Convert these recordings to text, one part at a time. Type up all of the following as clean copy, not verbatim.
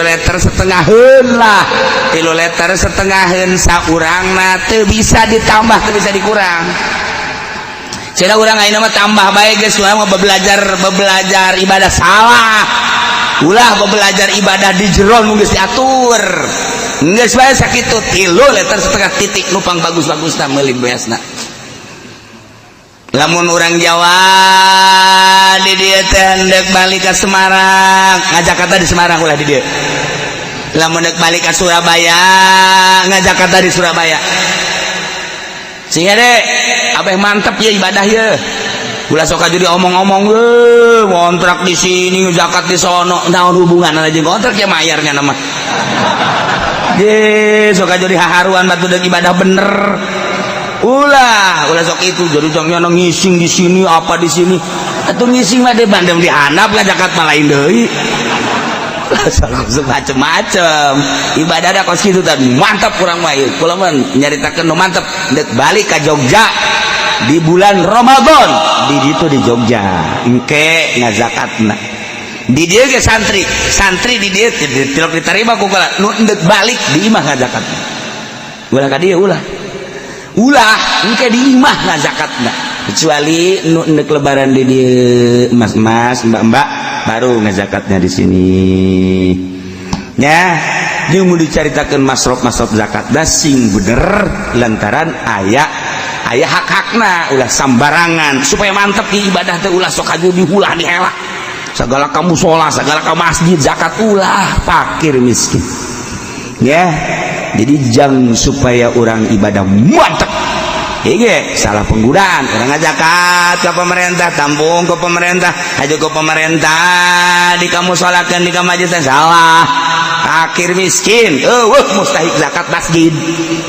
Liter setengaheun lah, 3 liter setengaheun saurangna, teu bisa ditambah, teu bisa dikurang. Cenah urang ayeuna mah tambah bae geus, urang mah belajar belajar ibadah. Salah, ulah belajar ibadah di jero nu geus diatur. Geus bae sakitu, 3 liter setengah titik, nu pang bagus-bagusna meuli beasna. Lamun orang Jawa di dieu teh hendak balik ke Semarang, ngajakata di Semarang, ulah di dieu. Lamun hendak balik ke Surabaya, ngajakata di Surabaya. Sehingga deh abeh mantep ya ibadah ya. Ulah sok jadi omong-omong, eh, ngontrak di sini, zakat di sono, naon hubungan aja ngontrak ya mayarnya nama. Je, sok jadi haharuan batu deuk ibadah bener. Ulah, ulah sok itu jadi jangan ngising di sini apa di sini. Atuh ngising mah deh bandem di handap lah, zakat mah lain deui. Macem-macem ibadah ada kos kitu tadi, mantap kurang mah ieu. Kula mah nyaritakeun nu mantep, deuk balik ka Jogja di bulan Ramadan di ditu di Jogja engke ngazakatna. Di dieu ge santri santri di dieu tilok diterima ku kula nu endek balik di imah ngazakatna. Ulah ka dieu, ulah, ulah, engke di imah ngazakatna, kecuali nu endek lebaran di dieu, mas-mas, mbak-mbak, baru ngazakatnya di sini ya. Dia mau diceritakan masrof-masrof zakat da sing bener, lantaran aya aya hak-hakna, ulah sambarangan supaya mantep di ibadah teh. Ulah sok aju dihulah dihelah segala kamu sholat, segala ke masjid zakat, ulah, fakir miskin ya. Jadi jang supaya orang ibadah mantep. Iya, salah penggunaan. Orang zakat ke pemerintah, tampung ke pemerintah, aja ke pemerintah, di kamu sholatkan di kamu masjid, salah. Fakir miskin, eueuh mustahik zakat masjid,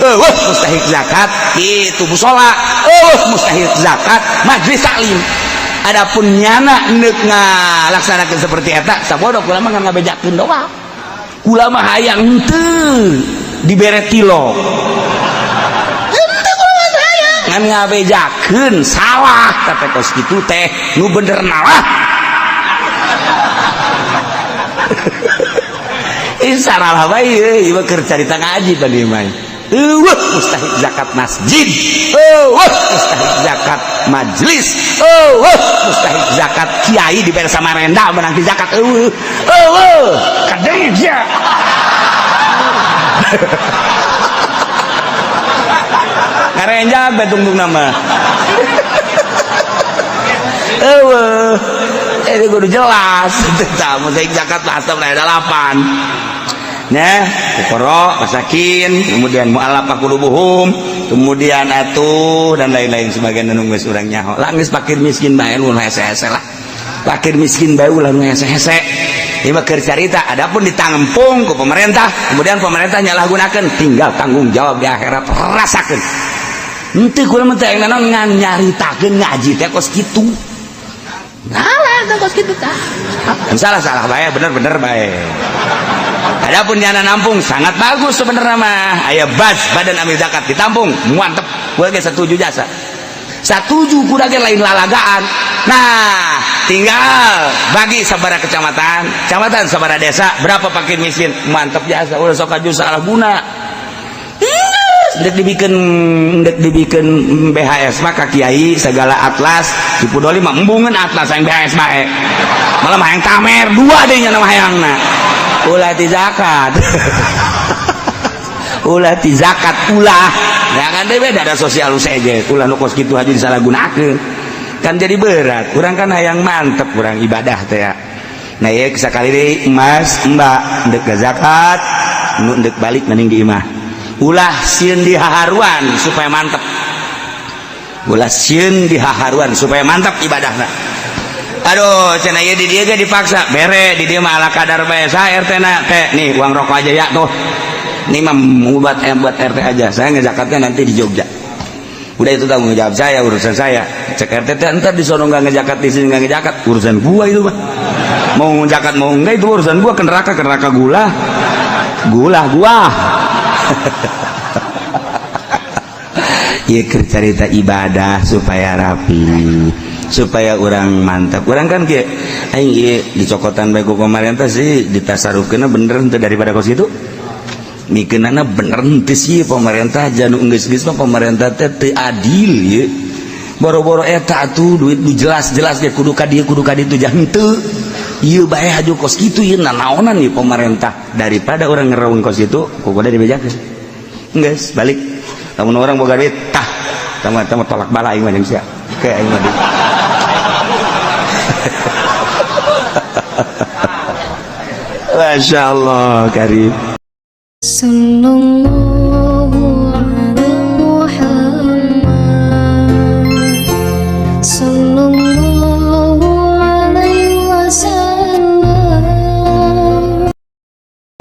eueuh mustahik zakat itu musola, eueuh mustahik zakat majlis taklim. Adapun nyana neuk ngalaksanakeun seperti eta, sabodo kula mah ngabejakeun doang. Kula mah hayang henteu dibere tilok. Ngan ngabejakeun salah teh kos kitu teh, nu bener nalah. Ih, salah bae ieu keur carita ngaji tadi mah. Eueuh mustahik zakat masjid, eueuh mustahik zakat majlis, eueuh mustahik zakat kiai dibere Samarenda menang di zakat, eueuh eueuh kadeng sia. Ngarenjak betungtung nama. Eueuh, ini kudu jelas. Tah mustahik zakat asal ada 8. Nah, fuqara, masakin, kemudian mu'allafah qulubuhum, kemudian atuh dan lain-lain sebagian nu geus urang nyaho. Lah geus fakir miskin bae nu hese-hese lah. Fakir miskin bae ulah nu hese-hese. Ieu mah keur carita, adapun ditampung ku pemerintah, kemudian pemerintah nyalahgunakeun, tinggal tanggung jawab di akhirat rasakeun. Henteu kula mah teh naon ngan nyaritakeun ngaji teh kos kitu. Salah teh kos kitu tah. Salah-salah bae, bener-bener bae. Adapun nyana nampung sangat bagus sebenarnya mah. Aya bas badan amil zakat ditampung, mantep. Gua ge setuju jasa. Setuju kuda ge lain lalagaan. Nah, tinggal bagi sabara kecamatan, kecamatan sabara desa, berapa fakir miskin, mantep jasa. Ulah sok aju salah guna. Ndek dibikin, ndek dibikin BHS mah ka kiai segala atlas di Pudoli mah embungeun atlas yang BHS bae. Malah mah hayang tamer dua deui nya nama hayangna. Ulah ti zakat. Ulah ti zakat ulah. Jangan deh beda ada sosial seje. Ulah nu kos kitu aja disalahgunakeun. Kan jadi berat. Urang kan hayang mantep urang ibadah teh ya. Nah ya sekali deui mas mbak ndek zakat nu ndek balik mending di imah. Ulah sieun di haharuan supaya mantep. Ulah sieun di haharuan supaya mantap ibadahna. Aduh, cenah ieu di dieu ge dipaksa. Bere di dieu mah ala kadar bae. Sa RT na teh nih uang rokok aja ya tuh. Ini mah buat buat RT aja. Saya ngezakatnya nanti di Jogja. Udah itu tanggung jawab saya, urusan saya. Cek RT teh entar di sono nggak ngejakat, di sini nggak ngejakat, urusan gua itu mah. Mau ngejakat mau enggak itu urusan gua, ke neraka ke neraka gula. Gula gua. Ieu keur carita ibadah supaya rapi. Supaya orang mantap. Orang kan kieu aing ieu dicokotan bae ku pemerintah sih ditasarufkeunna bener henteu daripada kos kitu. Mikeunana bener henteu sih pemerintah janu geus-geus mah pemerintah teh teu adil ieu. Boro-boro eta atuh duit nu jelas-jelas ge kudu ka dieu kudu ka ditu jah henteu. Ieu bae haju kos kitu ieu nanaonan ieu pemerintah daripada orang ngeraung kos kitu kudu dibejakeun. Geus balik. Lamun orang boga duit tah tama-tama tolak bala aing mah jeung sia. Ke aing mah. Masya Allah karim. Sallallahu ala Muhammad, sallallahu alaihi wasallam.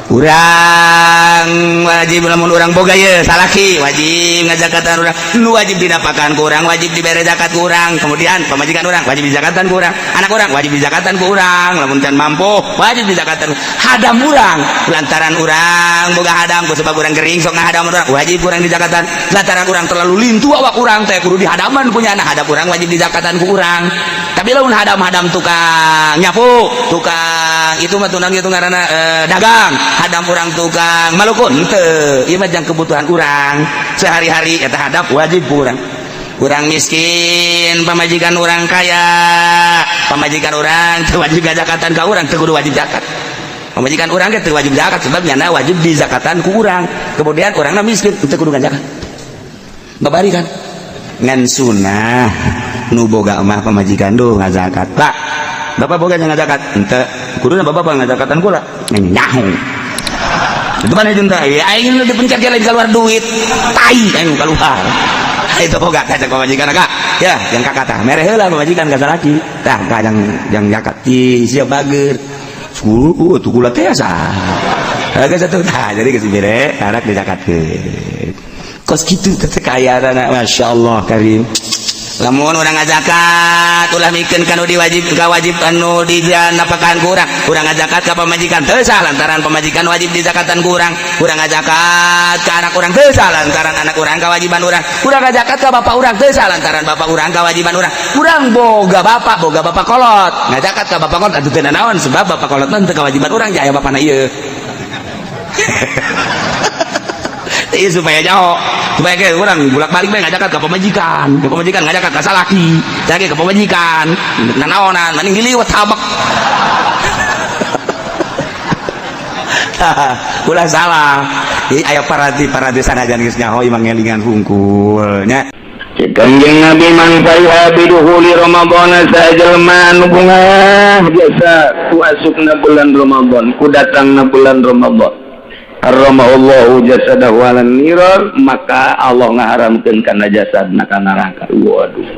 Urang wajib lamun urang boga ye salaki wajib ngajakatan urang, nu wajib dinapakan ku urang, wajib dibere zakat ku urang, kemudian pamajikan urang wajib dizakatan ku urang, anak urang wajib dizakatan ku urang, lamun can mampu wajib dizakatan hadam urang, lantaran urang boga hadam ku sebab urang gering sok ngahadam urang wajib urang dizakatan, lantaran urang terlalu lintu awak urang teh kudu dihadaman punya anak hadam urang wajib dizakatan ku urang. Tapi lamun hadam-hadam tukang nyapu, tukang itu mah tunang itu ngaranna dagang, hadam urang tukang malukun henteu, ieu mah jang kebutuhan urang sehari-hari eta hadap wajib ku urang. Urang miskin, pamajikan urang kaya, pamajikan urang teu wajib zakatan ka urang, teu kudu wajib zakat. Pamajikan urang ge teu wajib zakat sebab nyana wajib dizakatan ku urang. Kemudian urangna miskin teu kudu zakat. Babari kan? Ngan sunah nu boga mah pamajikan duh ngazakat. Pak, bapak boga ngazakat? Henteu. Kuduna bapak ngazakatan kula. Nyaho. Itu mana jeung teh? Aing nu dipencet ge lain keluar duit. Tai aing keluar. Itu boga kaca pamajikan kak. Ya, yang kakak tah mere heula pamajikan ka salaki. Tah ka jang zakat. Ih, sia bager. Sepuluh, tuh kula teh asa. Geus atuh tah, jadi geus bere anak dizakatkeun. Kos kitu teh kekayaanna masyaallah karim. Lamun urang ngazakat ulah mikeun kanu diwajib ka wajib anu dijanapakan ku urang. Urang ngazakat ka pamajikan teu sah lantaran pamajikan wajib dizakatan ku urang. Urang ngazakat ka anak urang teu sah lantaran anak urang kawajiban urang. Urang ngazakat ka bapak urang teu sah lantaran bapak urang kawajiban urang. Urang boga bapak kolot. Ngazakat ka bapak kolot atuh teu nanaon sebab bapak kolot mah teu kawajiban urang jaya bapana ieu. Iya supaya jauh, supaya kayak orang bolak-balik bae ngajakan ke pamajikan ngajakan ke salaki, lagi ke pamajikan, nanaonan, mending diliwat habak. Ulah salah. Jadi aya paranti sanajan geus nyaho imang ngelingan hungkul nya. Kanjeng Nabi mangfaiha biduhuli Ramadan sajelma nu bungah biasa ku asupna bulan Ramadan, ku datangna bulan Ramadan. Haramahallahu jasadahu 'alan nirar, maka Allah ngaharamkeun kana jasadna ka neraka. Waduh.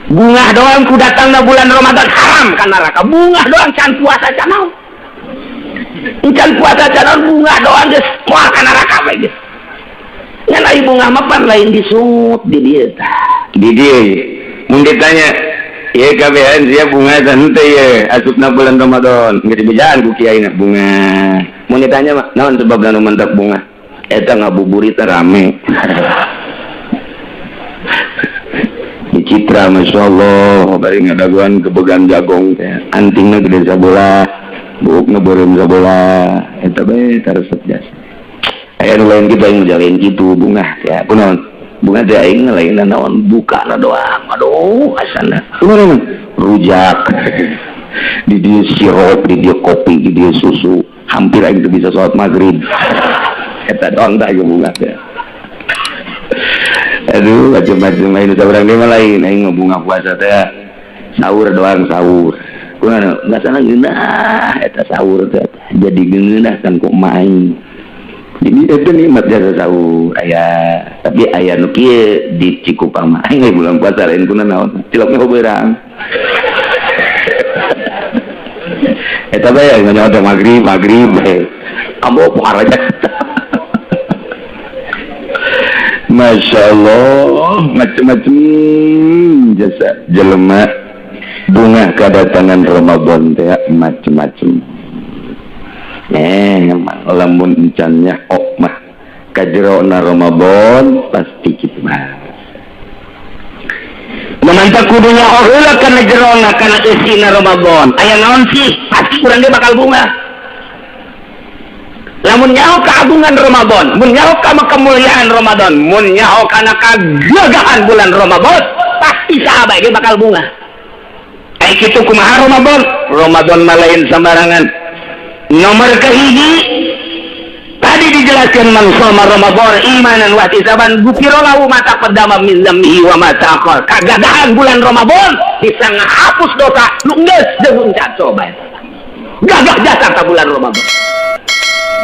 Bungah doang ku datangna bulan Ramadan haram ka neraka. Bungah doang can puasa can naon. Can puasa can naon bungah doang geus moal ka neraka bae geus. Ngan ai bungah mah pan lain disungut di dieu tah. Di dieu mun ditanya ieu kabehan sia bunga teh henteu ieu asupna bulan Ramadan geus dibejaan ku kiai na bunga. Mun ditanya mah naon sebabna nu mentak bunga? Eta ngabuburit rame. Di Citra masyaallah bari ngadaguan kebegan jagong teh antingna gede sabola, buukna beureum sabola, eta bae taresep jasa. Aya nu lain kitu aing lain kitu bunga ya kunaon? Bunga teh aing lain naon bukana doang. Aduh asana. Kunaon rujak. Di dieu sirup, di dieu kopi, di dieu susu. Hampir aing teu bisa salat maghrib. Eta doang tah bunga teh. Aduh macam-macam aing urang deui mah lain aing mah bunga puasa teh sahur doang sahur. Kunaon ngasana ngeunah eta sahur teh. Jadi ngeunah kan ku emak aing. Jadi itu nikmat jasa sahur aya, tapi aya nu kieu di Cikupang mah aing bulan puasa lain kuna naon cilokna beurang. Eta bae nyawa teh magrib magrib bae. Ambo pohara aja. Masya Allah macem-macem jasa jelema bunga kedatangan Ramadan teh macem-macem. Lamun encannya ok mah kajerona Ramadan pasti kitu mah. Mantap, kudunya oh heula kana jerona, kana eusina Ramadan aya naon sih, pasti urang ge bakal bungah lamun nyaho keagungan Ramadan, mun nyaho ka kemuliaan Ramadan, mun nyaho kana kagagahan bulan Ramadan, pasti sahabat ge bakal bungah. Ai kitu kumaha Ramadan? Ramadan mah lain sembarangan. Nomor kahiji tadi dijelaskan, man shoma Ramadan imanan wa ihtisaban ghufira lahu ma taqaddama min dzambihi wa ma ta'akhkhar. Kagagahan bulan Ramadan bisa ngahapus dosa nu geus jeung can. Coba gagah jasa ka bulan Ramadan.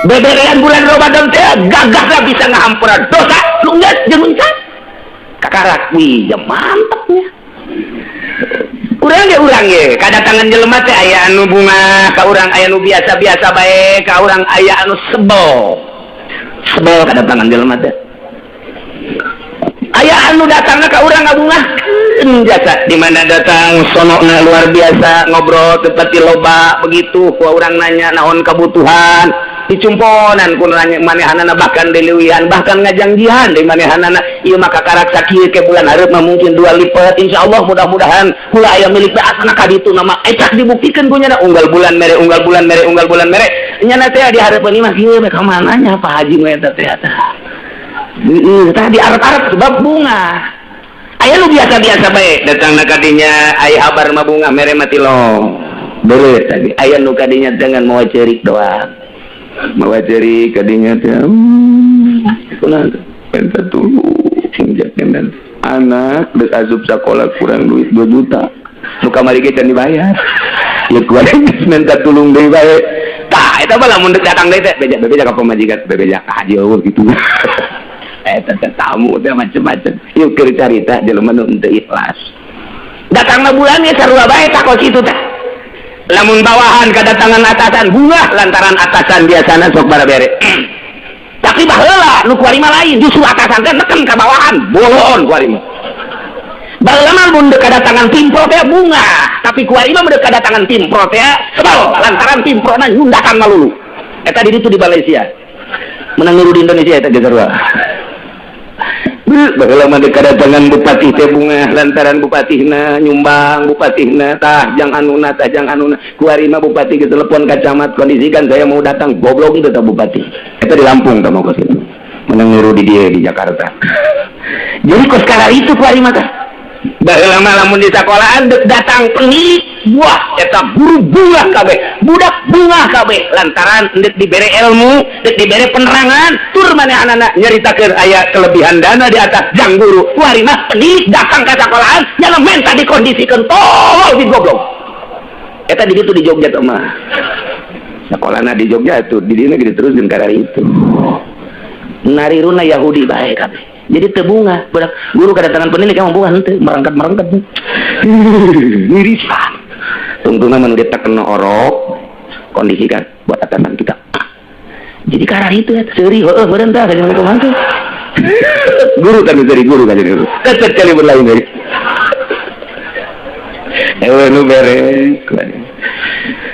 Beberean bulan Ramadan teh gagah bisa ngahampura dosa nu geus jeung can. Kakarak, wih ya, mantapnya. Urang ge, urang ge kadatangan jelema teh aya anu bungah ka urang, aya anu biasa-biasa bae ka urang, aya anu sebel sebel kadatangan jelema teh, aya anu datangna ka urang ngabungahkeun jasa. Di mana datang sonokna luar biasa, ngobrol tepati loba begitu, ku urang nanya naon kebutuhan, dicumponan ku nanya manehanana, bahkan dileuwihan, bahkan ngajangjian di manehanana, ieu mah kakarak sakieu, ke bulan hareup mah mungkin dua lipat, insyaallah, mudah-mudahan kula aya milik teh. Asana ka ditu nama ecak dibuktikan ku nyana, unggal bulan mere, unggal bulan mere, unggal bulan mere. Nyana teh di hareupeun mah kieu, ka mana nya Pak Haji nu eta teh? Heeh, tah di arep-arep sebab bungah. Aya nu biasa-biasa bae datang ka dinya, aya habar mah bungah, mere mati lo. Boleh tadi aya nu kadinya dengan mau cerik doang. Mawa cerik kadinya teh. Kunaon? Minta tulung jangan, anak geus asup sekolah kurang duit 2 juta. Nu kamari ge can dibayar. Ya kuat geus minta tulung deui bae. Tah, eta mah lamun deuk datang deui teh beja bebeja ka pamajikan, bebeja ka haji eueuh kitu. Eta teh tamu teh macem-macem. Yuk keur carita jelema nu henteu ikhlas. Datangna bulan ge sarua bae tah kos kitu teh. Lamun bawahan kedatangan atasan bungah lantaran atasan biasana sok barabere. Tapi baheula nu kuari mah lain, justru atasan teh neken ka bawahan, bolon kuari mah. Baheula mah mun deuk kedatangan pimpro teh bungah, tapi kuari mah mun deuk kedatangan pimpro teh sebel lantaran pimprona nyundakan malulu. Eta di ditu di Malaysia. Menang niru di Indonesia eta ge sarua. Baheula mah kedatangan bupati teh bungah lantaran bupatihna nyumbang, bupatihna tah jang anuna, tah jang anuna. Kuari mah bupati ke telepon ka camat, "Kondisikan, saya mau datang." Goblok itu tah bupati. Eta di Lampung tah mau ke situ. Menang niru di dia di Jakarta. Jadi kos itu kuari mah tah. Baheula mah lamun di sekolahan deuk datang penilik, wah eta guru bungah kabeh, budak bungah kabeh lantaran deuk dibere ilmu, deuk dibere penerangan, tur manehanana nyaritakeun aya kelebihan dana di atas jang guru. Kuari mah penilik datang ke sekolahan nyala menta dikondisikeun, tolol di goblok. Eta di ditu di Jogja tuh mah. Sekolahna di Jogja tuh di dieu ge diteruskeun karena itu. Nariruna Yahudi bae kabeh. Jadi teu bungah, budak guru kedatangan penilik emang bungah henteu, merangkat-merangkat. Irisan. Tungtungna mun ditekena orok, kondisikan buat atasan kita. Jadi karena itu ya, seuri heueuh meureun tah ka kumaha teh. Guru kan seuri, guru kan guru. Tetep kali berlain dari. Ewe nu beres.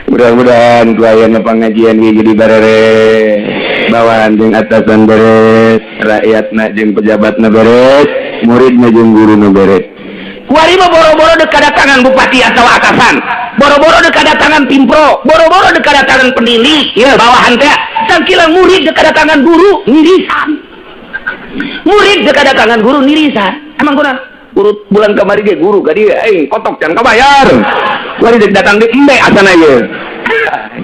Mudah-mudahan ku ayana pengajian ieu jadi beres. Bawahan jeung atasan beres, rakyatna jeung pejabatna beres, muridna jeung guruna beres. Kuari mah boro-boro deuk kedatangan bupati atau atasan, boro-boro deuk kedatangan pimpro, boro-boro deuk kedatangan penilik, ya bawahan teh, sangkila murid deuk kedatangan guru nirisan. Murid deuk kedatangan guru nirisan. Emang kurang? Guru bulan kamari ge guru ka dieu aing kotok can kabayar. Kuari deuk datang di embe asana ieu.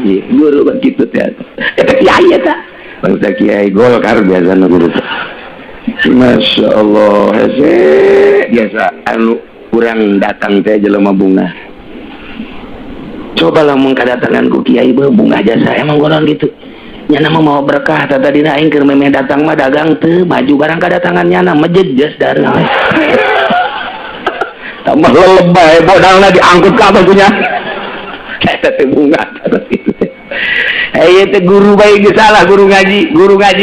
Iya, guru begitu teh. Eta kiai eta. Bangsa kiai Golkar biasana guru teh. Masya Allah, hese biasa anu kurang datang teh jelema bungah. Coba lamun kedatangan ku kiai beuh bungah jasa, emang gonon gitu. Nyana mah mau berkah, tata dina aing keur memeh datang mah dagang teu maju, barang kedatangan nyana mejejes darah. Tambah lelebay modalna diangkut ka apa punya. Eta teh bungah itu teh. Eh teh guru bae geus salah, guru ngaji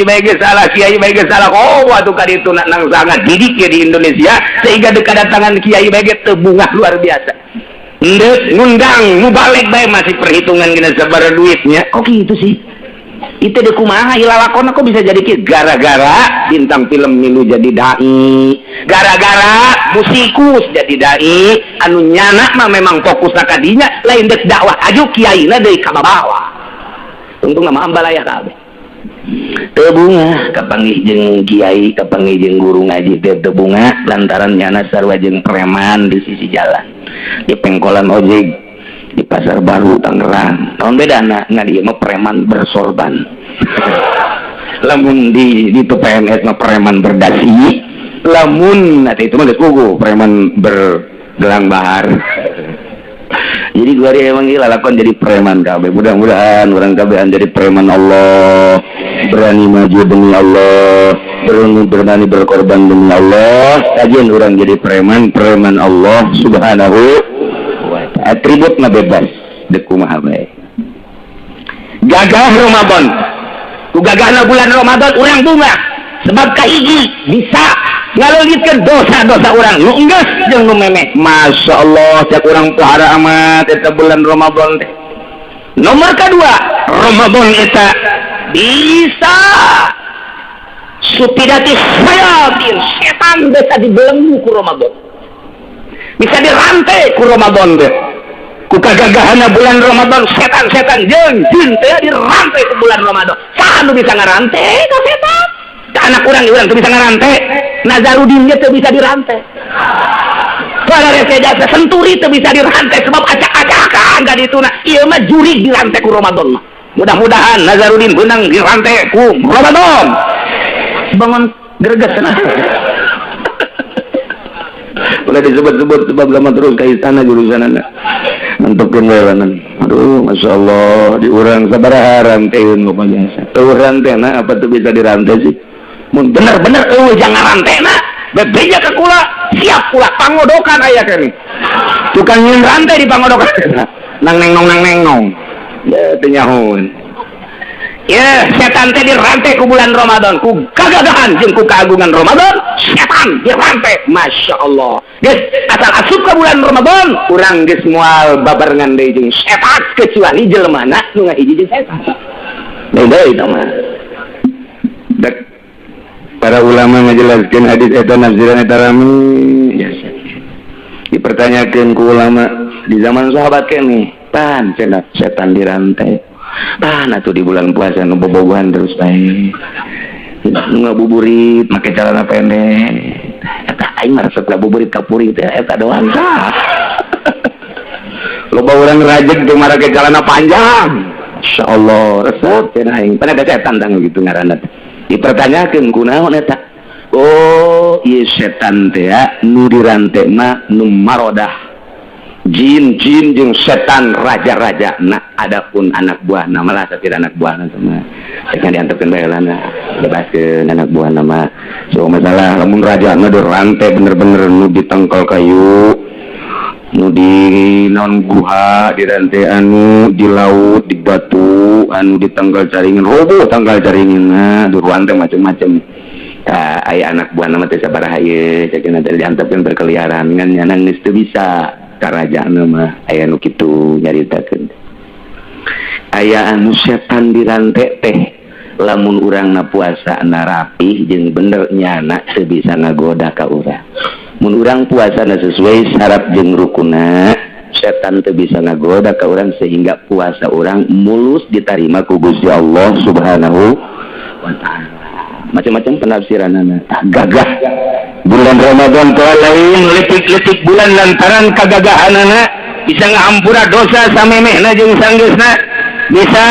bae geus salah, kiai bae geus salah. Oh, atuh ka ditu nang sangat didik ya di Indonesia sehingga deuk kedatangan kiai bae ge teu bungah luar biasa. Ndek ngundang mubalig bae masih perhitungan gina sabar duitnya. Kok gitu sih? Itu di kumaha lalakon aku bisa jadi kieu? Gara-gara bintang film milu jadi dai, gara-gara musikus jadi dai. Anu nyana mah memang fokus ka dinya, lain dek dakwah. Aju kiaina deui kabawa. Untung nama ambalaya kabeh. Teu bungah kapanggih jeung kiai, kapanggih jeung guru ngaji teh teu bungah, lantaran nyana sarua jeung preman di sisi jalan, di pengkolan ojek di Pasar Baru Tangerang. Naon bedana? Ngan ieu mah preman bersorban, lamun di PNS mah preman berdasi, lamun nanti itu mah geus puguh preman bergelang bahar. Jadi gua emang gila lakon jadi preman kabeh. Mudah-mudahan orang kabehan jadi preman Allah, berani maju demi Allah, berani berani berkorban demi Allah. Kajian orang jadi preman, preman Allah Subhanahu wa Ta'ala. Atribut mah bebas dek kumaha bae. Gagah Ramadan, ku gagahna bulan Ramadan urang bungah, sebab kahiji bisa ngaleuwitkeun dosa-dosa urang nu enggeus jeung nu memeh. Masya Allah, cek urang pohara amat eta bulan Ramadan teh. Nomor kedua, Ramadan eta bisa suffidatis syayatin, setan bisa dibelenggu ku Ramadan, bisa dirantai ku Ramadan teh. Ku kagagahana bulan Ramadan, setan-setan jeung jin teh dirantai ku bulan Ramadan. Saha nu bisa ngarantai ka setan? Ka anak urang, urang teu bisa ngarantai. Nazarudin ge teu bisa dirantai. Para rese jasa Senturi teu bisa dirantai, sebab acak-acakan ka dituna. Ieu mah jurig dirantai ku Ramadan mah. Mudah-mudahan Nazarudin beunang dirantai ku Ramadan. Bangun greges nah. Udah disebut-sebut sebab lama terus ke istana jurusan anak mentukin wewanan. Aduh, masya Allah, diurang sabaraha ranteun pokoknya. Eueuh rantena apa tuh bisa dirantai sih? Mun bener-bener eueuh jangan rantena, bebeja ke kula, siap kula pangodokan aya kene. Tukang nyeun rantai di pangodokan. Nang neng nong nang neng nong. Ya teu nyahoeun. Ya, setan teh dirantai ku bulan Ramadan, ku kagagahan jeung ku keagungan Ramadan, setan dirantai. Masya Allah. Geus, asal asup ke bulan Ramadan, urang geus moal babarengan deui jeung setan, kecuali jelemana nu ngahiji jeung setan. Beda itu mah. Dek, para ulama ngajelaskeun hadis eta, nafsiran eta rame biasa. Dipertanyakeun ku ulama di zaman sahabat kene, pan cenah setan dirantai. Pan atuh di bulan puasa nu bobogohan terus bae. Nu ngabuburit make celana pendek. Eta aing mah resep ngabuburit kapuri teh eta doang tah. Loba urang rajeg teu marake celana panjang. Insyaallah resep cenah aing. Pan ada setan tang gitu ngaranna teh. Dipertanyakeun kunaon eta? Oh, ieu setan teh ya, nu dirante mah nu marodah. Jin jin jeung setan raja-raja. Nah, adapun anak buah nama lah, tapi anak buah sama cenah diantepkeun bae lana, bebaskeun anak buah nama. So masalah lamun raja mah dirantai bener-bener, nu ditangkal kayu, nu di non guha dirantai, anu di laut di batu, anu ditangkal caringin roboh tangkal caringin. Nah, dirantai macem-macem. Tah, aya anak buah nama teh sabaraha ieu cenah teh diantepkeun berkeliaran, ngan nyana geus teu bisa. Kerajaan mah aya nu kitu nyaritakeun, aya anu setan dirantai teh lamun urang na puasa na rapih jeung bener, nyana teu bisa ngagoda ka urang. Mun urang puasa na sesuai syarat jeung rukuna, setan teu bisa ngagoda ka urang, sehingga puasa urang mulus diterima ku Gusti Allah Subhanahu wa Ta'ala. Macam-macam penafsiran. Gagah bulan Ramadan teh, lain letik-letik bulan, lantaran kagagahanana bisa ngahampura dosa samemehna jeung sanggeusna, bisa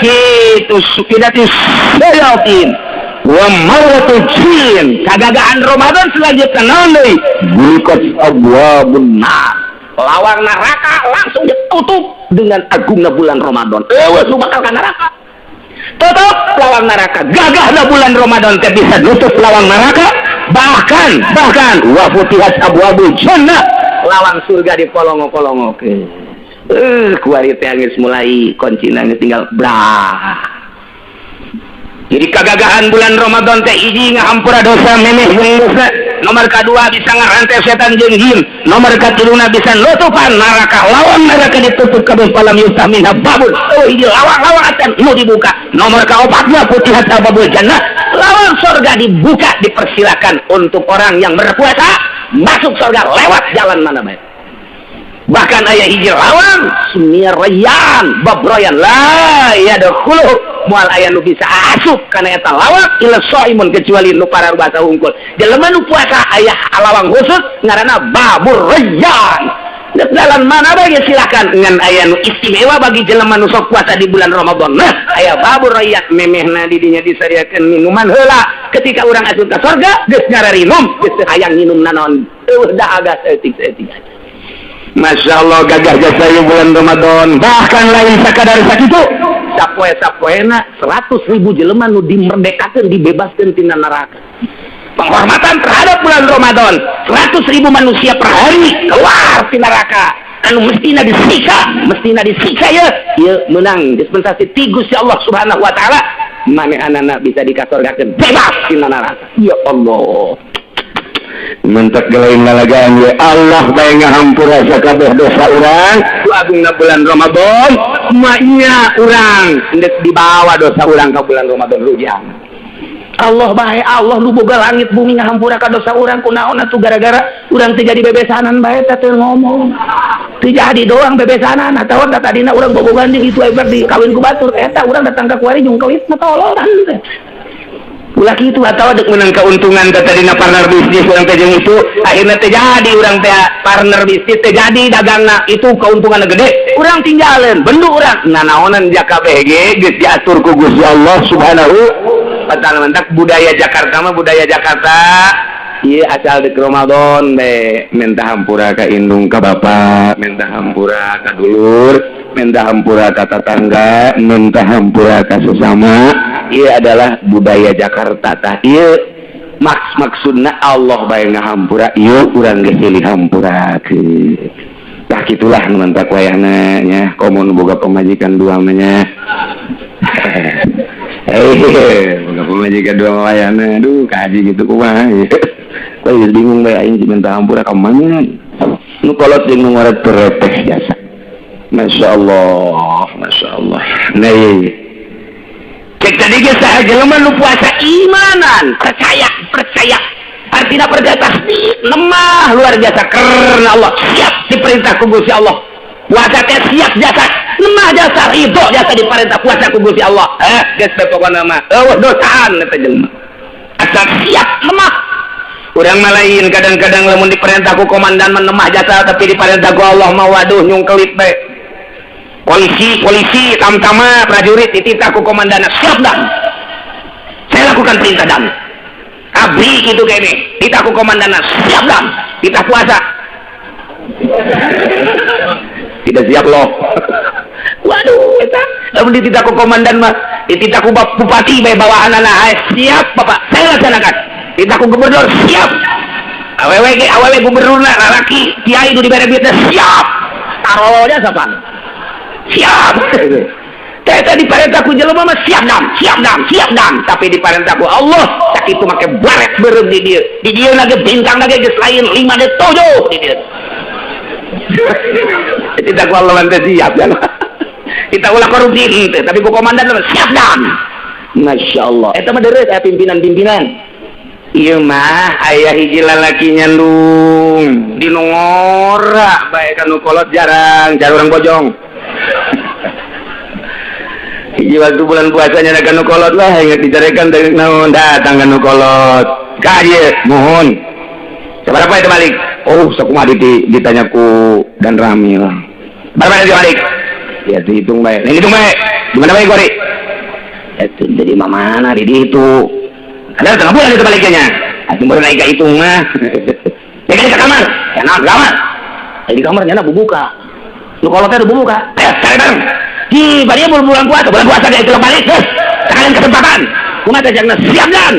kitu. Suffidatis syayatin wa maradatul jin. Kagagahan Ramadan selanjutnya naon deui? Ghuliqat abwabun nar, lawang neraka langsung ditutup dengan agungna bulan Ramadan. Eueuh nu bakal ka neraka, tutup lawang neraka. Gagahna bulan Ramadan teh bisa nutup lawang neraka, bahkan bahkan wa futihat abwabul jannah, lawang surga dipolongo-polongo. Kuari teh geus mulai kuncina geus tinggal brah. Jadi kagagahan bulan Ramadan teh hiji, ngahampura dosa memeh jeung dosa. Nomor kedua bisa ngarantai setan jeung jin. Nomor katiluna bisa nutupan neraka. Lawang neraka ditutup kabeh falam yuftah minha babun. Oh hiji lawang-lawang acan nu dibuka. Nomor kaopatna futihat abwabul jannah. Lawang surga dibuka, dipersilakan untuk orang yang berpuasa masuk surga lewat jalan mana baik. Bahkan aya hiji lawang sumia rayyan bab royan la yadkhulu moal aya nu bisa asup kana eta lawang illa shaimun kecuali nu pararubasa hungkul. Jelema nu puasa aya lawang khusus ngaranna babur rayyan. Jalan mana bae silakan ngan aya nu istimewa bagi jelema nu sok puasa di bulan Ramadan. Nah, aya babur rayyan memehna di dinya disadiakeun minuman heula. Ketika urang asup ka surga geus ngararinum, geus teu hayang nginum nanaon. Eueuh dahaga saeutik-saeutik. Masya Allah gagah jasa ieu bulan Ramadan. Bahkan lain sakadar sakitu sapoe-sapoena 100.000 jelema nu dimerdekakeun, dibebaskeun tina neraka. Penghormatan terhadap bulan Ramadan, 100.000 manusia per hari keluar ti neraka anu mestina disiksa, mestina disiksa ya, ieu menang dispensasi ti Gusti Allah Subhanahu wa taala, manehanana bisa dikasorgakeun bebas tina neraka. Ya Allah. Mentek gelain lalagaan ya Allah bae ngahampura sakabeh dosa urang. Ku agungna bulan Ramadan, maknya urang endek dibawa dosa urang ka bulan Ramadan rujang. Allah bae Allah nu boga langit bumi ngahampura ka dosa urang kunaon atuh gara-gara urang teu jadi bebesanan bae teh teu ngomong. Teu jadi doang bebesanan atawa da tadina urang bobogan jeung itu hebat di kawin ku batur eta urang datang ka kuari jeung kawin mah tololan teh. Ulah kitu atawa dek menang keuntungan teh tadina partner bisnis urang teh jeung itu akhirna teh jadi urang teh partner bisnis teh jadi dagangna itu keuntunganna gede urang tinggalin bendu urang nanaonan jaka BG geus diatur ku Gusti Allah Subhanahu wa taala. Mentak budaya Jakarta mah budaya Jakarta ieu asal dek Ramadan be minta hampura ka indung ka bapak, minta hampura ka dulur, minta hampura ka tetangga, minta hampura ka sesama. Ieu adalah budaya Jakarta tah ieu maksudna Allah bae ngahampura ieu urang geus silih hampurakeun. Tah kitulah nu mantak wayahna nya komo nu boga pamajikan dua mah nya. Boga pamajikan dua mah wayahna aduh kaji gitu kumaha. Kok geus bingung bae aing minta hampura ka mana. Nu kolot jeung nu ngoret terepeh jasa. Masya Allah, Masya Allah. Nah, iya. Cek tadi geus saha jelema nu puasa imanan, percaya, percaya. Artinya percaya tasdik, lemah luar biasa karena Allah, siap diperintah ku Gusti Allah. Puasa teh siap jasa, lemah jasa, ridho jasa diperintah puasa ku Gusti Allah. Geus teh pokona mah eueuh dosaan eta jelema. Asal siap lemah. Urang mah lain kadang-kadang lamun diperintah ku komandan menemah jasa tapi diperintah ku Allah mah waduh nyungkelit bae. Polisi, polisi, tamtama, prajurit dititah ku komandan siap dan saya lakukan perintah dan abri gitu kene titah ku komandan siap dan titah puasa tidak siap loh. Waduh eta lamun dititah ku komandan mah dititah ku bupati bae bawahanana siap bapak saya laksanakan, titah ku gubernur siap, awewe ge awewe gubernurna lalaki kiai nu dibere duitna siap taronya sapan siap. Teh diperintah ku jelema mah siap dam, siap dam, siap dam, tapi diperintah ku Allah sakitu make baret beureum di dieu. Di dieu lagi bintang lagi geus lain 5 deui 7 di dieu. Kita ku Allah mah siap ya. Kita ulah korupsi henteu, tapi ku komandan mah siap dam. Masya Allah. Eta mah deureuh aya pimpinan-pimpinan. Ieu mah aya hiji lalaki nyandung di nu ngora bae ka nu kolot jarang, jar urang bojong. Hiji waktu bulan puasanya ada kanu kolot lah, ingat dicarekan dari naon datang kanu kolot. Ka ieu mohon. Sabaraha itu balik? Oh, sakumaha ditanya ku dan Ramil. Berapa itu balik? Ya dihitung bae. Ini hitung bae. Di mana bae gori? Ya itu jadi mana di dihitung. Ada tengah bulan itu baliknya. Atuh baru naik ka hitung mah. Ya kan ke kamar. Ya naon kamar. Di kamar nyana bubuka. Nu kolotnya udah bubuka. Ayo cari bareng. Di bari bulan puasa dia itu balik terus. Sekalian kesempatan. Kumaha teh jangna siap dan.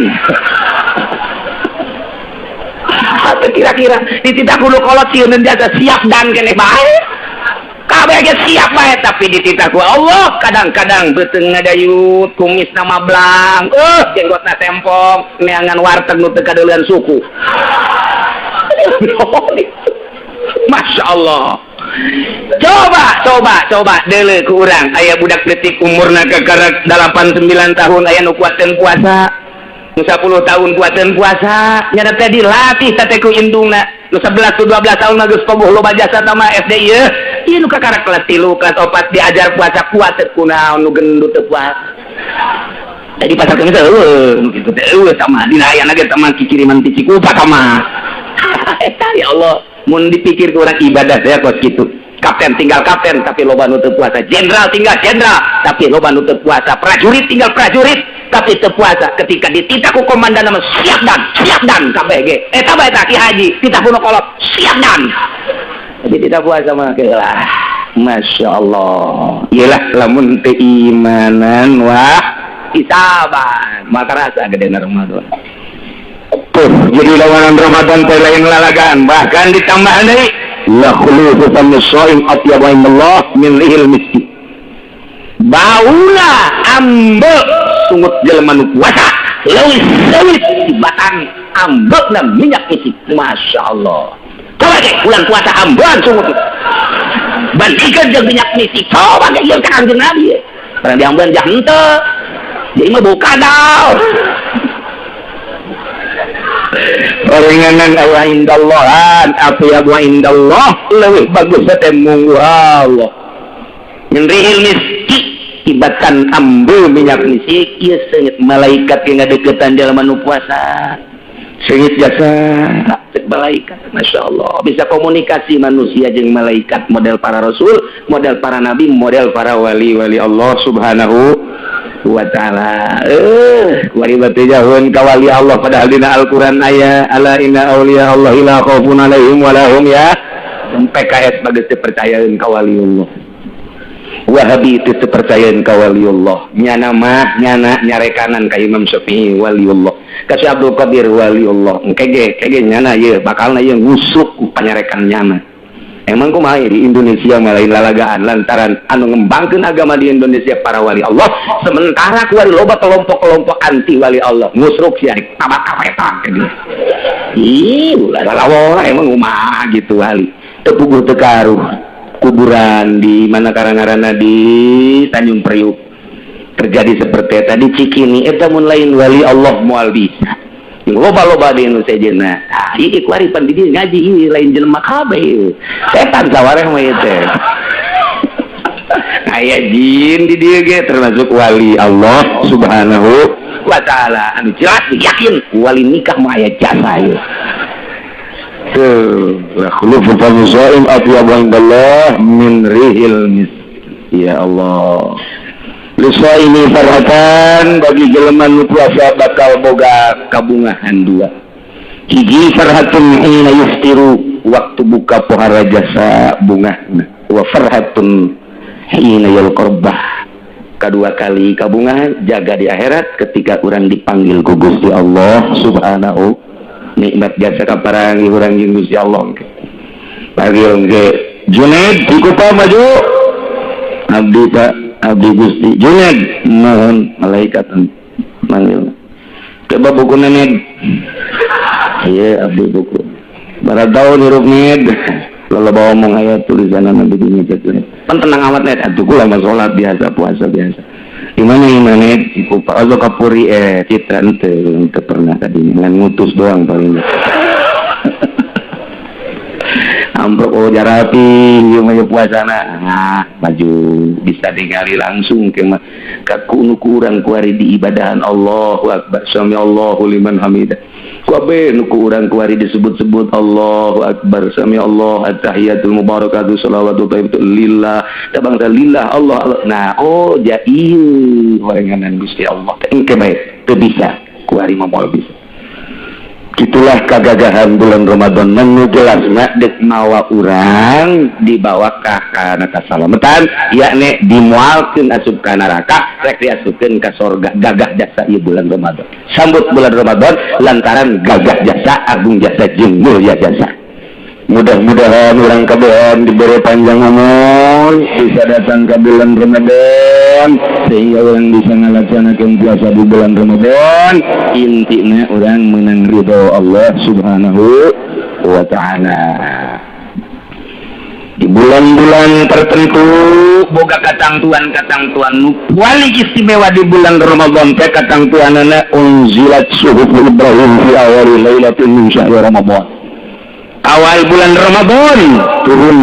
Atau kira-kira dititah ku nu kolot sieun jasa siap dan keneh bae. Kabeh ge siap bae tapi dititah ku Allah kadang-kadang beuteung ngadayut kumisna mablang, jenggotna sempong, neangan warteg nu teu kadeuleun suku. Masya Allah. Coba coba coba deuleu ku urang, aya budak detik umurna kakarak 8 9 tahun, aya nu kuateun puasa, nu 10 tahun kuateun puasa, nya teh dilatih teh ku indungna. Nu 11 tu 12 tahun mah geus pogoh loba jasa tama SD ieu. Ieu nu kakarak kelas 3, kelas 4 diajar puasa kuat teh, kunaon nu gendut teu puasa? Jadi pasar kami teh eueuh nu kitu teh, eueuh sama dina aya ge sama kikiriman ti Cikupa sama. Eta ya Allah, mun dipikir ku urang ibadah teh kos kitu. Kapten tinggal kapten tapi loba nu teu puasa, jenderal tinggal jenderal tapi loba nu teu puasa, prajurit tinggal prajurit tapi teu puasa. Ketika dititah ku komandan nama siap dan siap dan kabeh ge eta bae. Eta ki haji titah ku kolot siap dan, tapi tidak puasa mah lah. Masya Allah, iyalah lamun teu imanan wah isaban maka rasa gede Ramadan tuh. Jadi lawanan Ramadan teh lain lalagan, bahkan ditambah deui la khulufu fami shaim atyabu indallah min rihil miski. Bauna ambek sungut jelema nu puasa leuwih leuwih tibatan ambekna minyak misik. Masya Allah, coba deh bulan puasa ambean sungut bandingkan jeung minyak misik. Coba ge ieu ka Kanjeng Nabi barang diambean jah henteu, jadi mah bau kadal. Orenganan aya indallahan atyabu indallah, leuwih bagus teh munggu Allah min rihil miski tibatan ambe minyak misik. Ieu seungit malaikat yang ngadeukeutan jelema nu puasa, seungit jasa. Cek malaikat. Masya Allah, bisa komunikasi manusia jeung malaikat, model para rasul, model para nabi, model para wali-wali Allah Subhanahu wa ta'ala. Wari batu jahun ka wali Allah, padahal dina Al-Qur'an aya ala inna auliya Allah la khaufun alaihim wa lahum ya. PKS bagus teu percayaeun ka wali Allah, Wahabi itu teu percayaeun ka wali Allah, nyana mah nyana nyarekanan ka Imam Syafi'i waliullah, ka Syekh Abdul Qadir waliullah. Engke ge kege nyana ieu bakalna ieu ngusuk ku panyarekan nyana. Emang kumaha di Indonesia mah lain lalagaan, lantaran anu ngembangkeun agama di Indonesia para wali Allah, sementara ku loba kelompok-kelompok anti wali Allah ngusruk sia tabak kawetan. Ih, ulah lalawora. Emang kumaha gitu wali teu puguh teu karuh kuburan di mana karangarana di Tanjung Priuk terjadi seperti tadi Cikini eta. Mun lain wali Allah moal bisa. Yang loba-loba di Indonesia jeung ah ieu kuari pan di dieu ngaji ieu lain jelema kabeh, setan sawareh mah ieu teh, aya jin di dieu ge termasuk wali Allah Subhanahu wa ta'ala anu jelas yakin wali nikah mah aya jasa ieu. Tuh la khulufu fami shaim atyabu indallah min rihil misk. Ya Allah, lisaimi farhatan, bagi jelema nu puasa bakal boga kabungahan dua. Hiji, farhatun hina yuftiru, waktu buka pohara jasa bungahna, wa farhatun hina yalqa rabbah, kedua kali kabungahan jaga di akhirat ketika urang dipanggil ku Gusti Allah Subhanahu. Nikmat jasa kaparangi urang jeung Gusti Allah. Panggil ge, Junaid Cikupa maju. Abdi, Pak, abdi Gusti. Junaid, mohon, malaikat manggil. Coba buku nenek. Iya, abdi buku. Barat tahun hirup ned. Lalu bawa omong aya tulisan nabi di cek. Pan tenang amat net. Atuh kula mah salat biasa, puasa biasa. Di mana mana Cikupa oh Kapuri Citra ente ente pernah tadi dengan ngutus doang paling. Amplop oh jarapi ieu mah puasana. Nah, maju bisa digali langsung ke mah ka nu ku urang kuari di ibadahan Allahu akbar sami Allahu liman hamidah. Kabeh nu ku urang kuari disebut-sebut Allahu akbar sami Allah at-tahiyatul mubarakatuh salawatu thayyibatu lillah da bangsa lillah Allah, Allah. Nah, oh ja ieu warenganan Gusti Allah engke bae teu bisa kuari mah moal bisa. Itulah kagagahan bulan Ramadan menu jelas dek mawa urang dibawa ka kana kasalamatan, yakni dimualkeun asup ka neraka rek diasupkeun ka sorga. Gagah jasa ieu bulan Ramadan. Sambut bulan Ramadan lantaran gagah jasa, agung jasa jeung mulia jasa. Mudah-mudahan urang kabehan diberi panjang umur, bisa datang ke bulan Ramadan sehingga urang bisa ngalaksanakan puasa di bulan Ramadan. Intinya urang menang ridho Allah Subhanahu. Subhanahu wa ta'ala. Di bulan-bulan tertentu boga katangtuan-katangtuan nu paling istimewa di bulan Ramadan teh katangtuanana unzilat suhuf Ibrahim fi awali lailatin min syahri Ramadan. Awal bulan Ramadan turun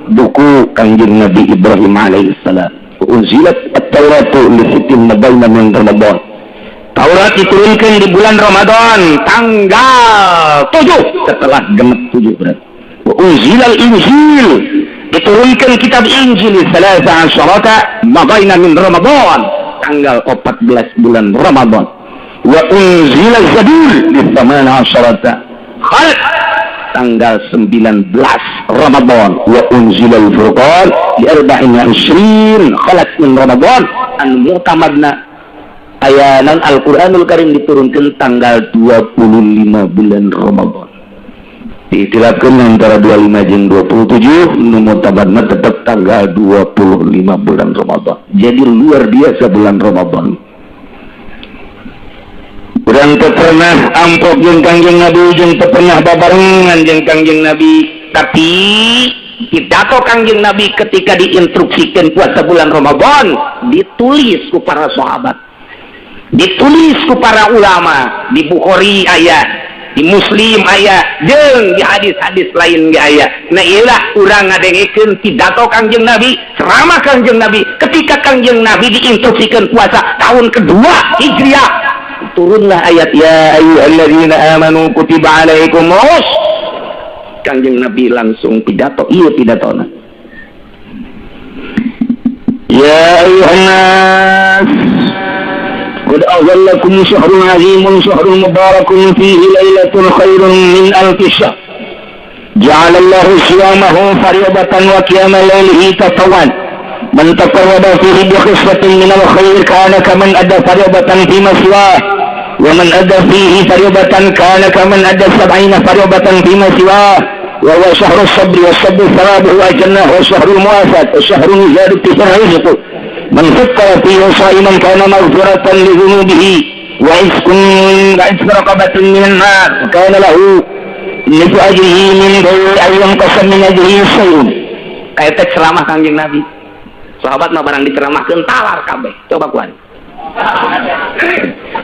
buku Kangjeng Nabi Ibrahim alaihissalam. Unzilat at-Tauratu li sittin mabaina min Ramadan. Taurat diturunkan di bulan Ramadan tanggal 7 setelah genep 7 berarti. Unzilal Injil diturunkan kitab Injil salasa asyarata mabaina min Ramadan tanggal 14 bulan Ramadan. Wa unzilal Zabur di thamana asyarata khalq tanggal 19 Ramadan. Wa unzilal Furqan di arba'in wa ishrin khalat min Ramadan. An mu'tamadna ayanan Al-Quranul Karim diturunkan tanggal 25 bulan Ramadan. Diitilafkan antara 25 jeung 27, nu mu'tamadna tetap tanggal 25 bulan Ramadan. Jadi luar biasa bulan Ramadan. Urang teu pernah amprok jeung Kangjeng Nabi, jeung teu pernah babarengan jeung Kangjeng Nabi, tapi pidato Kangjeng Nabi ketika diinstruksikan puasa bulan Ramadan ditulis ku para sahabat, ditulis ku para ulama, di Bukhari aya, di Muslim aya, jeung di hadis-hadis lain ge aya. Nah ieulah urang ngadengekeun pidato Kangjeng Nabi, ceramah Kangjeng Nabi ketika Kangjeng Nabi diinstruksikan puasa tahun kedua Hijriah. Turunlah ayat ya ayyuhalladzina amanu kutiba alaikumus. Kangjeng Nabi langsung pidato, ieu pidatona. Ya ayyuhan nas qad azallakum syahrun azimun syahrun mubarakun fihi lailatun khairun min alfi syahr. Ja'ala Allahu siyamahu fariidatan wa qiyama lailihi tatawwan. Man taqarraba fihi bi khislatin minal khair kana kaman adda fariidatan fi ma siwah. Wa man adda fihi fariidatan kana kaman adda sab'ina fariidatan fi ma siwah. Wa huwa syahrus sabri was sabru thawabuhu al-jannah wa syahrul muwafat wa syahrul ziyadati fil rizq. Man fakkara fihi sha'iman kana maghfiratan li dhunubihi wa iskun wa isku raqabatin minan nar wa kana lahu nisfu ajrihi min ghairi an yanqasa min ajrihi syai'un. Kayak teks ceramah Kangjeng Nabi. Sahabat mah barang diceramahkeun talar kabeh. Coba kuan.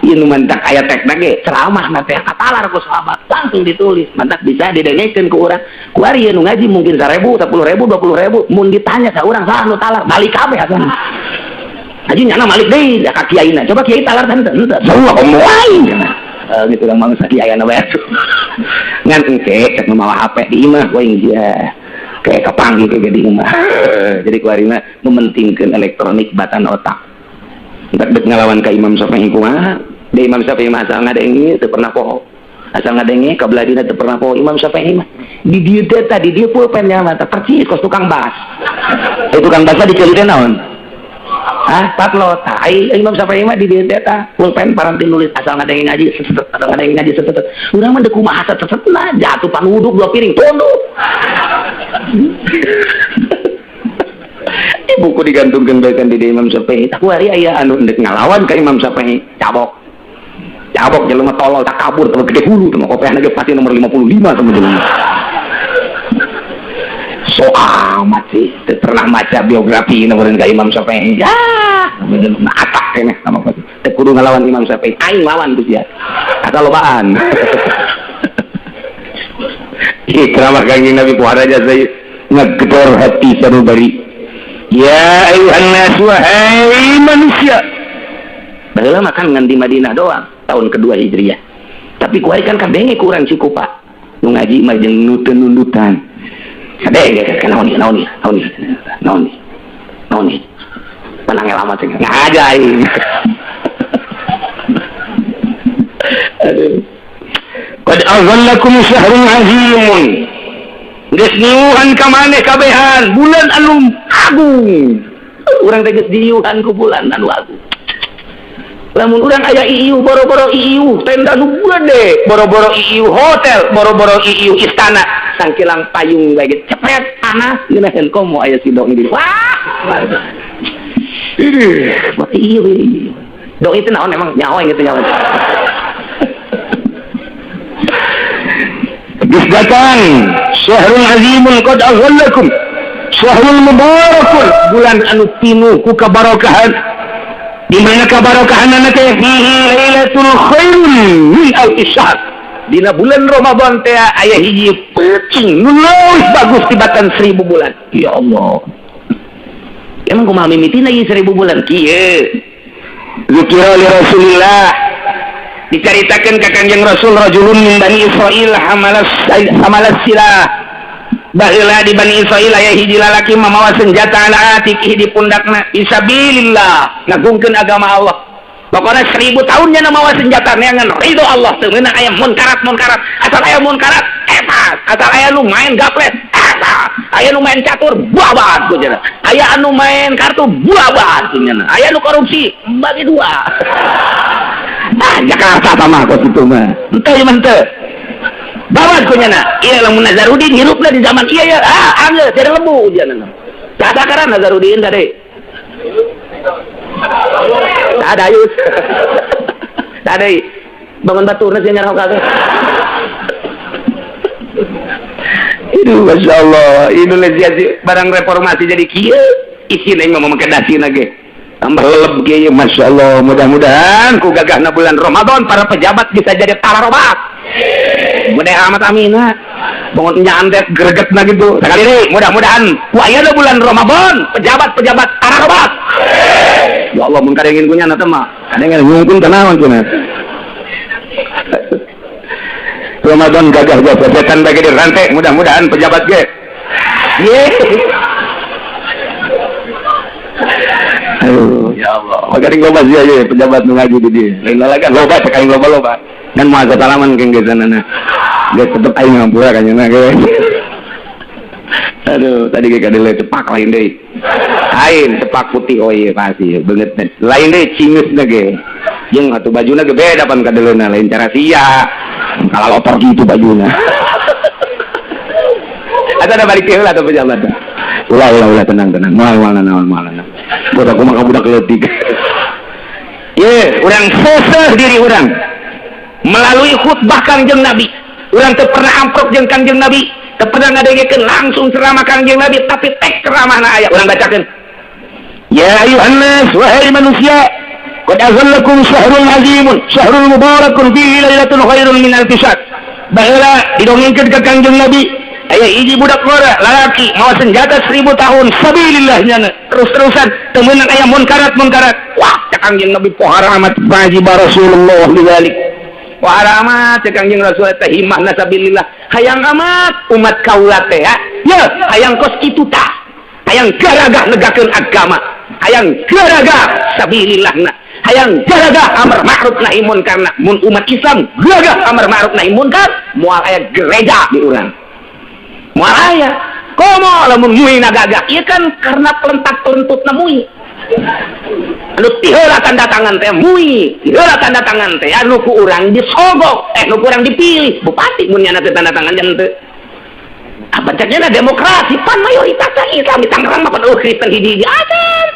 Ieu nu mantak aya tekna ge ceramah na teh katalar ku sahabat langsung ditulis. Mantak bisa didengekeun ku urang. Kuari ieu nu ngaji mungkin 1000, 10.000, 20.000 mun ditanya ka urang saha nu talar balik kabeh asana. Haji nyana malik deui ka kiaina. Coba kiai talar teh henteu. Sarua komo aing. Gitu urang mangsa kiai anu bae. Ngan engke cek nu mawa HP di imah we dia. Kayak kapanggih kayak di imah. Jadi kuari mah mementingkeun elektronik batan otak. Entak dek ngalawan ka Imam Syafi'i kumaha? Da Imam Syafi'i mah asal ngadenge teu pernah poho. Asal ngadenge ka belah dina teu pernah poho Imam Syafi'i mah. Di dieu teh tadi dieu pulpen nya mah percis kos tukang bas. Tukang bas dikeuli teh naon? Ah, patlo. Tah Imam Syafi'i mah di dieu teh tah pulpen paranti nulis asal ngadenge ngaji seset asal ngadenge ngaji seset. Urang mah deuk kumaha seset-sesetna jatuh panguduk 2 piring tunduk. Buku digantungkeun bae kan di Imam Syafi'i. Tak kuari aya anu ndek ngalawan ka Imam Syafi'i, cabok. Cabok jelema tolol tak kabur teu gede hulu teu kopeahna ge pasti nomor 55 sama jelema. So amat sih, teu pernah maca biografi nomor ka Imam Syafi'i. Ya, bener atak keneh sama pasti. Teu kudu ngalawan Imam Syafi'i, aing lawan ku sia. Asal lobaan. Ih, ceramah Kangjeng Nabi ku haraja saya ngegedor hati sanubari. Ya ayuhan nas wahai manusia. Baheula mah kan ngan di Madinah doang tahun kedua Hijriah. Tapi kuari kan kadenge ku urang Cikupa. Nu ngaji mah jeung nu teu nundutan. Kadenge kan naon ieu naon ieu naon ieu naon ieu naon ieu. Panangel amat sih ngaja aing. Aduh. Qad azallakum syahrun azimun. Geus niuhan ka maneh kabehan bulan anu agung. Urang teh geus diiuhan ku bulan anu agung. Lamun urang aya iiu boro-boro iiu tenda nu gede, boro-boro iiu hotel, boro-boro iiu istana, sangkilang payung bae ge cepet panas ngeunaheun komo aya si dong di. Wah. Ih, iiu iiu. Dong itu naon emang nyaho gitu nyaho. Geus datang syahrul azimun qad aghallakum syahrul mubarakun, bulan anu pinuh ku kabarokahan. Di mana kabarokahanna teh? Fihi lailatul khairun min alfi syahr. Dina bulan Ramadan teh aya hiji peuting nu leuwih bagus tibatan 1000 bulan. Ya Allah, emang kumaha mimitina ieu 1000 bulan kieu? Zikira li Rasulillah, dicaritakeun ka Kangjeng Rasul, rajulun min Bani Israil hamalas hamalas silah. Baheula di Bani Israil aya hiji lalaki mamawa senjata ala atiqihi, di pundakna, fisabilillah, ngagungkeun agama Allah. Pokoknya 1000 tahun nya mawa senjata neangan ridho Allah. Teu meunang aya munkarat munkarat, asal aya munkarat eta, asal aya nu main gaplet eta, aya nu main catur babat ku cenah, aya anu main kartu babat ku cenah, aya nu korupsi bagi dua. Ah, Jakarta mah kos kitu mah henteu ieu mah, henteu babat ku nyana. Ieu lamun Nazarudin hirupna di zaman ieu ya, ah, anggeus jadi lebu cenah. Sada karan Nazarudin tadi ada ayus tadi bangun baturna sih nyarah kabeh. Itu Masya Allah, Indonesia sih barang reformasi jadi kieu isin aing mah make dasina ge tambah leleb kieu. Masya Allah, mudah-mudahan ku gagahna bulan Ramadan para pejabat bisa jadi tararobat. Mudah amat amina bangun nyantet gregetna gitu. Sekali ini mudah-mudahan ku ayeuna bulan Ramadan pejabat-pejabat tararobat. Ya Allah, mun kadengin kunya teh mah kadengin ngungkun tanawan cenah. Ramadan gagah gagah setan bagi dirantai, mudah-mudahan pejabat ge. Ye. Aduh, ya Allah. Maka loba sih aja pejabat nu ngaji di dieu. Lain lalagan loba cek aing loba-loba. Dan moal salaman ke geus sanana. Geus tetep aing ngampura ka nya ge. Aduh, tadi ge kadele cepak lain deui. Lain cepak putih, oh iya pasti beungeut lain deui cingeusna ge. Jeung atuh bajuna ge beda pan kadeleuna, lain cara sia. Kalau lotor gitu bajuna. Atau ada balik heula atau pejabat. Ulah ulah ulah, tenang tenang. Moal moal naon moal naon. Budak kumaha budak leutik. Ye, urang seseh diri urang melalui khutbah Kangjeng Nabi. Urang teu pernah amprok jeung Kangjeng Nabi, teu pernah ngadengekeun langsung ceramah Kangjeng Nabi, tapi tek ceramahna aya urang bacakeun. Ya ayuhan nas, wahai manusia, qad azallakum syahrul azimun, syahrul mubarakun fihi lailatul khairun min alfi syahr. Baheula didongengkeun ka Kangjeng Nabi, aya hiji budak ngora lalaki mawa senjata 1000 tahun sabilillah nyana terus-terusan teu meunang aya munkarat munkarat. Wah, cek Kangjeng Nabi pohara amat wajib Rasulullah lidzalik. Pohara amat cek Kangjeng Rasul teh himahna sabilillah. Hayang amat umat kaula teh ya hayang kos kitu tah, hayang garagah negakeun agama, hayang garagah sabilillahna, hayang gagah amar ma'ruf nahi munkar. Mun umat Islam gagah amar ma'ruf nahi munkar, moal aya gereja di urang, moal aya. Komo lamun muina gagah ieu kan karena pelentak-pelentutna mui anu tiheula tanda tangan teh mui, tiheula tanda tangan teh anu ku urang disogok, nu ku urang dipilih bupati mun nyana teh tanda tangan jan teu. Apa ceknya demokrasi pan mayoritas Islam di Tangerang mah pan Kristen hiji-hiji acan.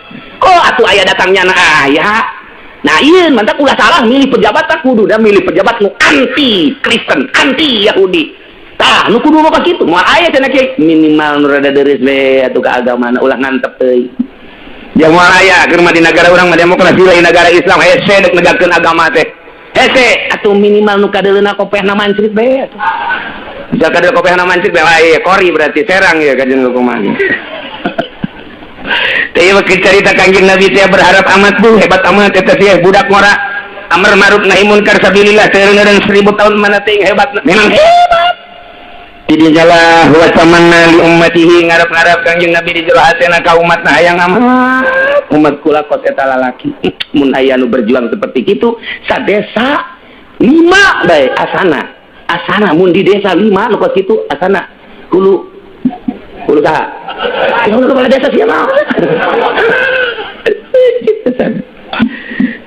Oh atuh aya datangnya na aya. Nah iya mantap ulah salah milih pejabat tak kudu dah milih pejabat nu anti Kristen, anti Yahudi. Tah nu kudu mah kitu moal aya cenah kieu minimal nu rada deureuh we atuh ka agamana ulah ngantep euy. Ya moal aya keur mah di negara urang mah demokrasi lain negara Islam hese deuk negakeun agama teh. Hese atuh minimal nu kadeuleuna kopehna mancrit bae atuh. Bisa kadeul kopehna mancrit bae aya kori berarti serang ya kajian kumaha. Teh waktu cerita Kangjeng Nabi teh berharap amat bu hebat amat eta teh budak ngora amar ma'ruf nahi munkar sabilillah teu 1000 tahun mana teh hebat memang hebat. Di jalah wa tamanna li ummatihi ngarep-ngarep Kangjeng Nabi di jero hatena ka umatna hayang amat umat kula kos eta lalaki mun aya nu berjuang seperti kitu sadesa 5 bae asana asana mun di desa 5 nu kos kitu asana hulu hulu saha? Ya hulu kepala desa siapa?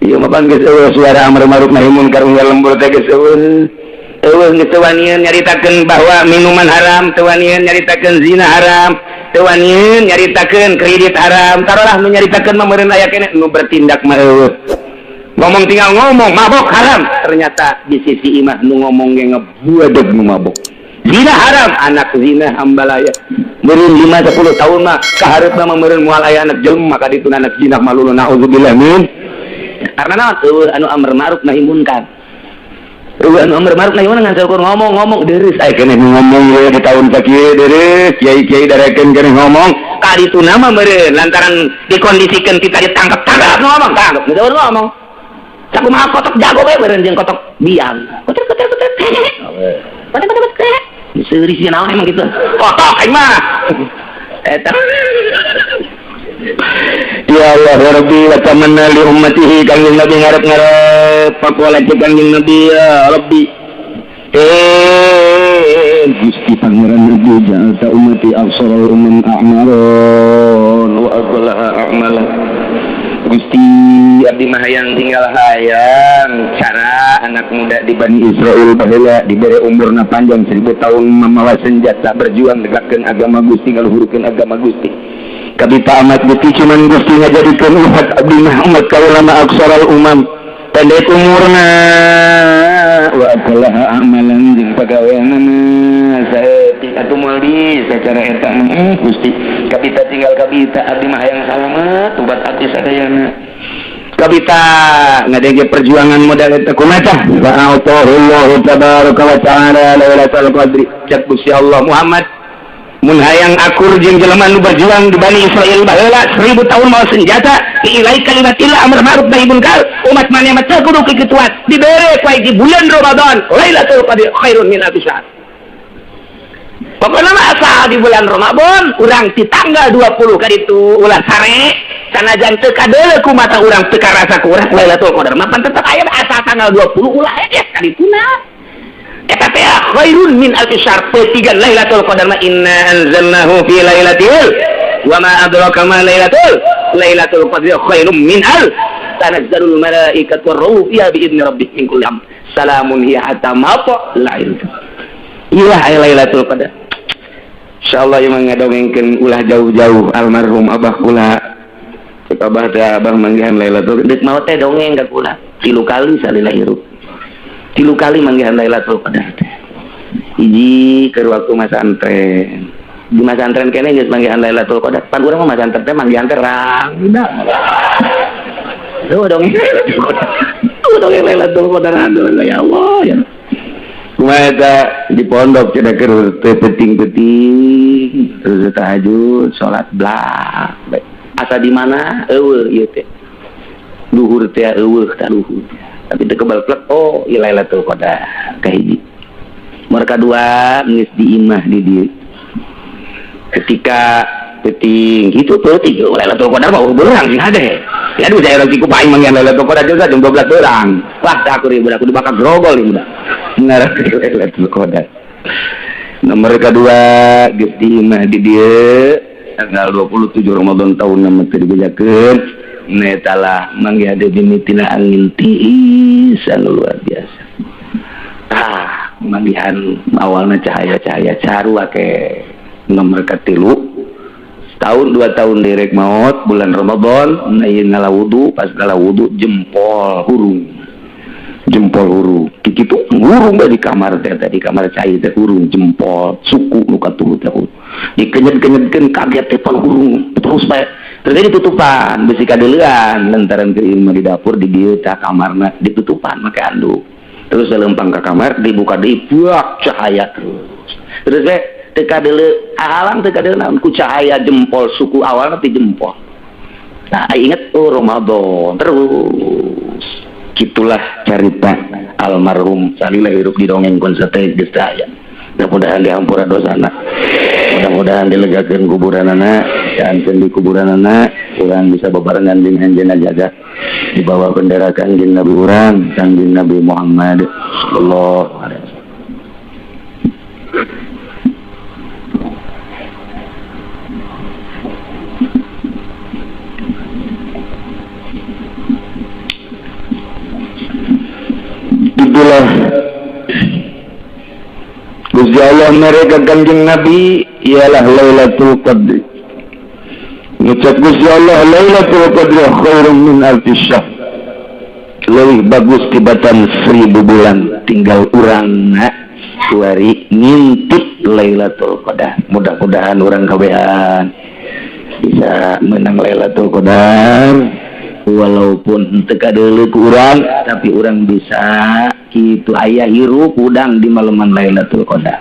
Ieu mah pan geus eueuh suara amar ma'ruf nahi munkar unggal lembur teh geus eueuh. Eueuh geus teu wanian nyaritakeun bahwa minuman haram, teu wanian nyaritakeun zina haram, teu wanian nyaritakeun kredit haram. Tarolah nu nyaritakeun mah meureun aya keneh nu bertindak mah eueuh. Ngomong tinggal ngomong mabok haram, ternyata di sisi imah nu ngomong ge ngebuadeg nu mabok. Zina haram, anak zina hambalaya. Meureun 5 10 tahun mah kahareupna mah meureun moal aya anak jelema ka ditu anak zina malulu naudzubillah min. Karena naon eueuh anu amar ma'ruf nahi munkar. Eueuh anu amar ma'ruf nahi munkar ngan saukur ngomong-ngomong deureuh aya keneh ngomong we di tahun sakieu deureuh kiai-kiai darekeun keneh ngomong ka dituna mah meureun lantaran dikondisikeun kita ditangkap-tangkap ngomong tangkap geus ngomong. Sakumaha kotok jago we meureun jeung kotok biang. Kotor kotor kotor. Kotor kotor kotor. Seuri sih naon emang gitu. Kotok aing mah. Eta. Ya Allah ya Rabbi wa tamanna li ummatihi kangjeng Nabi ngarep-ngarep pakola cek kangjeng Nabi ya Rabbi. Gusti Pangeran Nabi ja'alta ummati aqsaral umam a'maron wa aqlaha a'mala. Gusti abdi mah hayang tinggal hayang cara anak muda di Bani Israel baheula dibere umurna panjang 1000 tahun mamawa senjata berjuang negakkeun agama Gusti ngaluhurkeun agama Gusti. Kabita amat Gusti cuman Gusti ngajadikeun umat abdi mah umat kaula mah aqsaral umam pendek umurna wa aqlaha amalan jeung pagaweanana saeutik atuh moal bisa cara eta mah Gusti kabita tinggal kabita abdi mah hayang salamet tobat abdi sadayana kabita ngadenge perjuangan modal eta kumaha tah fa'atahullahu tabaraka wa ta'ala lailatul qadri cek Gusti Allah Muhammad mun hayang akur jeung jelema nu berjuang di Bani Israil baheula 1000 tahun mawa senjata diilai kalimatillah amar ma'ruf nahi munkar umat maneh mah teu kudu kikituan dibere ku di bulan Ramadan Lailatul Qadri khairun min alfi syahr. Pokoknya mah asal di bulan Ramadan urang di tanggal 20 kaditu ulah sare sanajan teu kadeuleu ku mata urang teu karasa ku urang Lailatul Qadar mah pan tetep aya asal tanggal 20 ulah es kadituna eta teh khairun min alfi syahr petigan Lailatul Qadar mah inna anzalnahu fi lailatul wa ma adraka ma lailatul qadri khairum min al tanazzalul malaikatu warruhu fiha bi idni rabbihim min kulli amr salamun hiya hatta matla'il ilah Lailatul Qadar. Insyaallah ieu mah ngadongengkeun ulah jauh-jauh almarhum abah kula cek abah teh abah manggihan Lailatul Qadar maot teh dongeng ka kula 3 kali salila hirup 3 kali manggihan Lailatul Qadar teh. Hiji keur waktu masantren. Di masantren keneh geus manggihan Lailatul Qadar. Pan urang mah masantren teh manggihan teh rangda. Tuh dongeng Lailatul Qadar. Tuh dongeng Lailatul Qadar aduh ya Allah ya. Kumaha eta di pondok cenah keur teu penting-penting terus tahajud salat blak. Asa di mana eueuh ieu teh. Luhur teh eueuh tah luhur. Tapi teu kebal plek oh ieu Lailatul Qadar kahiji. Nomor kadua geus di imah di dieu. Ketika penting gitu penting Lailatul Qadar mah beurang sing hade. Ya aduh saya roti ku paing manggihan Lailatul Qadar juga jam 12 beurang. Wah tah aku ribu aku dibakar grogol ieu budak. Ngarep Lailatul Qadar. Nomor kedua geus di imah di dieu tanggal 27 Ramadan tahun nama teu dibejakeun. Netalah manggihan deui mimitina angin tiis anu luar biasa. Ah, manggihan awalna cahaya-cahaya carua ke nomor katilu tahun 2 tahun direk maut bulan Ramadan na ieu ngala wudu pas ngala wudu jempol hurung jempol hurung kitu hurung bae di kamar teh di kamar cai teh hurung jempol suku nu katuhu teh dikenyet-kenyetkeun kaget teh pan hurung terus bae terus ditutupan besi kadeuleuan lantaran keur ieu mah di dapur di dieu tah kamarna ditutupan make anduk terus lempang ke kamar dibuka deui buak cahaya terus terus we teu kadeuleu ahalang teu kadeuleu naon ku cahaya jempol suku awalna ti jempol. Nah inget oh Ramadan terus gitulah carita almarhum salila hirup di dongeng sate geus teh aya. Mudah-mudahan dihampura dosana, mudah-mudahan dilegakeun kuburanana, dianteun di kuburanana, urang bisa bebarengan jeung anjeunna jaga di bawah bendera Kangjeng Nabi urang, Kangjeng Nabi Muhammad sallallahu alaihi wasallam. Itulah Gusti Allah mereka Kangjeng Nabi ialah Lailatul Qadri. Ngucap Gusti Allah Lailatul Qadri khairum min alfi syahr. Lebih bagus tibatan 1000 bulan tinggal urangna Kuari ngintip Lailatul Qadar. Mudah-mudahan urang kabehan bisa menang Lailatul Qadar, walaupun teu kadeuleu ku urang, tapi urang bisa kitu aya hirup udang di malaman Lailatul Qadar.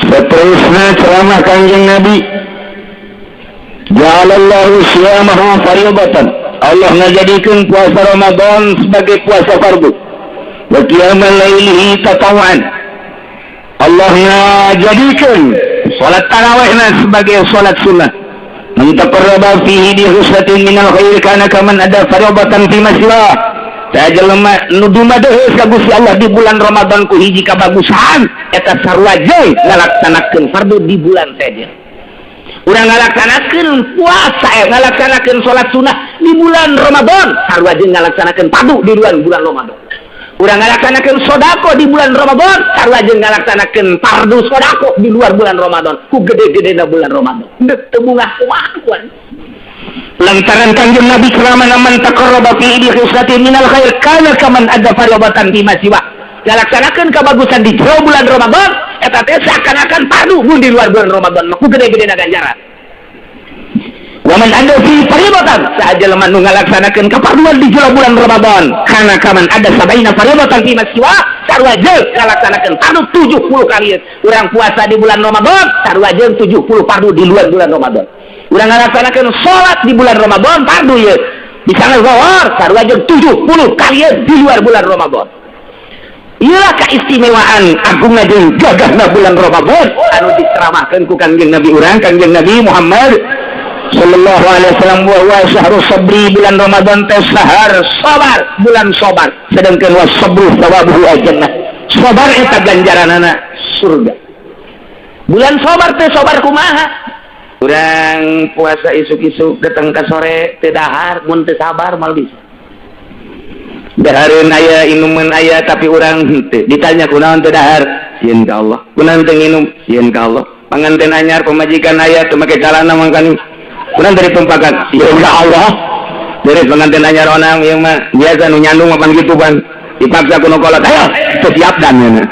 Seterusnya ceramah Kanjeng Nabi, ja'alallahu siyamahu fardatan. Allah ngajadikeun puasa Ramadan sebagai puasa fardu, wa qiyamal lailihi tatawwan. Allah ngajadikeun salat tarawihna sebagai salat sunnah. Man taqarraba fihi bi khuslatin minal khair kana kaman ada fardatan fi ma siwa. Saha jelema nu dumadeheus ka Gusti Allah di bulan Ramadan ku hiji kabagusan, eta sarua jeung ngalaksanakeun fardu di bulan sejen. Urang ngalaksanakeun puasa, ngalaksanakeun salat sunnah di bulan Ramadan sarua jeung ngalaksanakeun fardu di bulan bulan Ramadan. Urang ngalaksanakeun sodako di bulan Ramadan sarua jeung ngalaksanakeun fardu sodako di luar bulan Ramadan. Ku gede-gedena bulan Ramadan, dek teu bungah kumaha kuan. Lantaran Kanjeng Nabi ceramah, man taqarraba fi bi khislatin minal khair kana kaman ada fardatan fi ma siwa. Ngalaksanakeun kabagusan di jero bulan Ramadan eta teh seakan-akan fardu mun di luar bulan Ramadan mah, ku gede-gedena ganjaran. Wa man ada fi fardatan, saha jelema nu ngalaksanakeun kafarduan di jero bulan Ramadan, kana kaman ada sabaina fardatan fi ma siwa, sarua jeung ngalaksanakeun fardu 70 kali. Urang puasa di bulan Ramadan sarua jeung 70 fardu di luar bulan Ramadan. Urang ngalaksanakeun salat di bulan Ramadan fardu ye bisa ngezahor sarua jeung 70 kali di luar bulan Ramadan. Iyalah keistimewaan agungna jeung gagahna bulan Ramadan anu diceramahkeun ku Kangjeng Nabi urang, Kangjeng Nabi Muhammad sallallahu alaihi wasallam, wa huwa syahrus sabri. Bulan Ramadan teh sahar sabar, bulan sabar, sedangkan was sabru thawabuhu al-jannah. Sabar eta ganjaranana surga. Bulan sabar teh sabar kumaha? Urang puasa isuk-isuk datang ke sore teu dahar, mun teu sabar mal bisa. Dahareun aya, inuman aya, tapi urang henteu. Ditanya, "Kunaon teu dahar?" "Sieun ka Allah." "Kunaon teu nginum?" "Sieun ka Allah." Panganten anyar, pamajikan aya, teu make calana mangkani. "Kunaon teu ditumpakan?" "Sieun ka Allah." Beres pengantin anyar onang ieu mah biasa nu nyandung mapan gitu pan. Dipaksa ku nu kolot, "Ayo," teu siap dan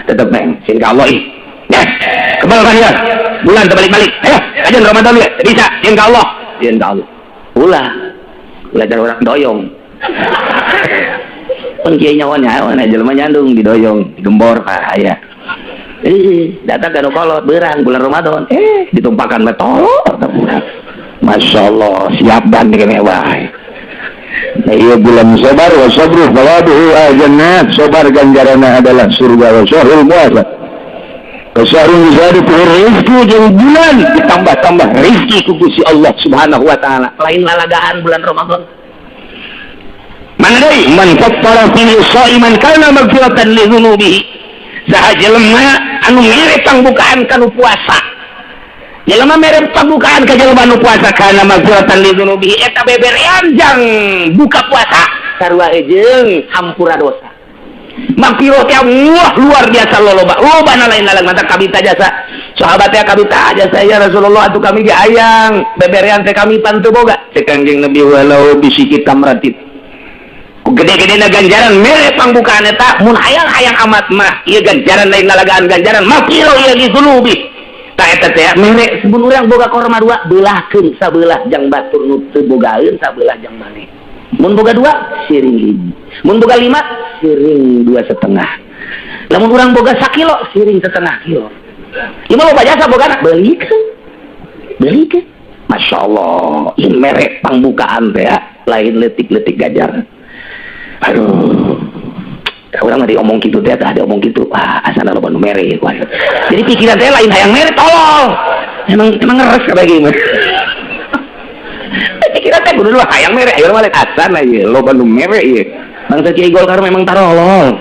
tetep neng sieun ka Allah ih. Ya, kebal kan ya. Bulan terbalik-balik. Ayo, kajian Ramadan ya. Bisa, sieun ka Allah. Sieun ka Allah. Ulah. Belajar orang doyong. Pun kiai nyawa nyawa jelema nyandung didoyong, digembor ah aya. Eh, datang ke kolot berang bulan Ramadan, eh ditumpakan metol. Masya Allah, siap dan mewah. Nah, iya bulan sabar, wa sabru thawabuhu al-jannah. Sabar ganjaranna adalah surga. Wa syahrul muasa wa syahrul yuzadu fihi rizqi, jeung bulan ditambah-tambah rizki ku Gusti Allah Subhanahu wa taala. Lain lalagaan bulan Ramadan. Mana deui, man fattara fihi shaiman kana maghfiratan li dzunubihi. Saha jelema anu mere pangbukaan kanu puasa, jelema mere pangbukaan ka jelema anu puasa, kana maghfiratan li dzunubihi, eta beberean jang buka puasa sarua jeung hampura dosa. Maghfirah teh wah luar biasa loba loba na lain lalang mata kabita jasa sahabat teh kabita jasa, "Ya Rasulullah, atuh kami ge hayang beberean teh, kami pan teu boga." Cek Kangjeng Nabi, "Walau bisyiqqi tamratin." Gede-gede na ganjaran mere pangbukaan eta. Mun hayang-hayang amat mah ieu ganjaran lain lalagaan, ganjaran maghfirah ieu li dzunubi. Tah, eta teh mere sebelum urang boga korma dua, beulahkeun sabelah jang batur nu teu bogaeun, sabelah jang maneh. Mun boga dua, siring hiji. Mun boga lima, siring 2,5. Lamun urang boga sakilo, siring setengah kilo. Ieu mah loba jasa bogana, beulikeun, beulikeun. Masya Allah, ini mere pangbukaan teh ya, lain letik-letik ganjaran. Aduh, Urang mah diomong kitu teh, tah diomong kitu, ah asana loba nu mere. Wah. Jadi pikiran teh lain hayang mere, tolol. Emang emang ngeres kayak gini. Pikiran teh kudu hayang mere, ayo mah asana ieu loba nu mere ieu. Bangsa Kiai Golkar memang tarolol.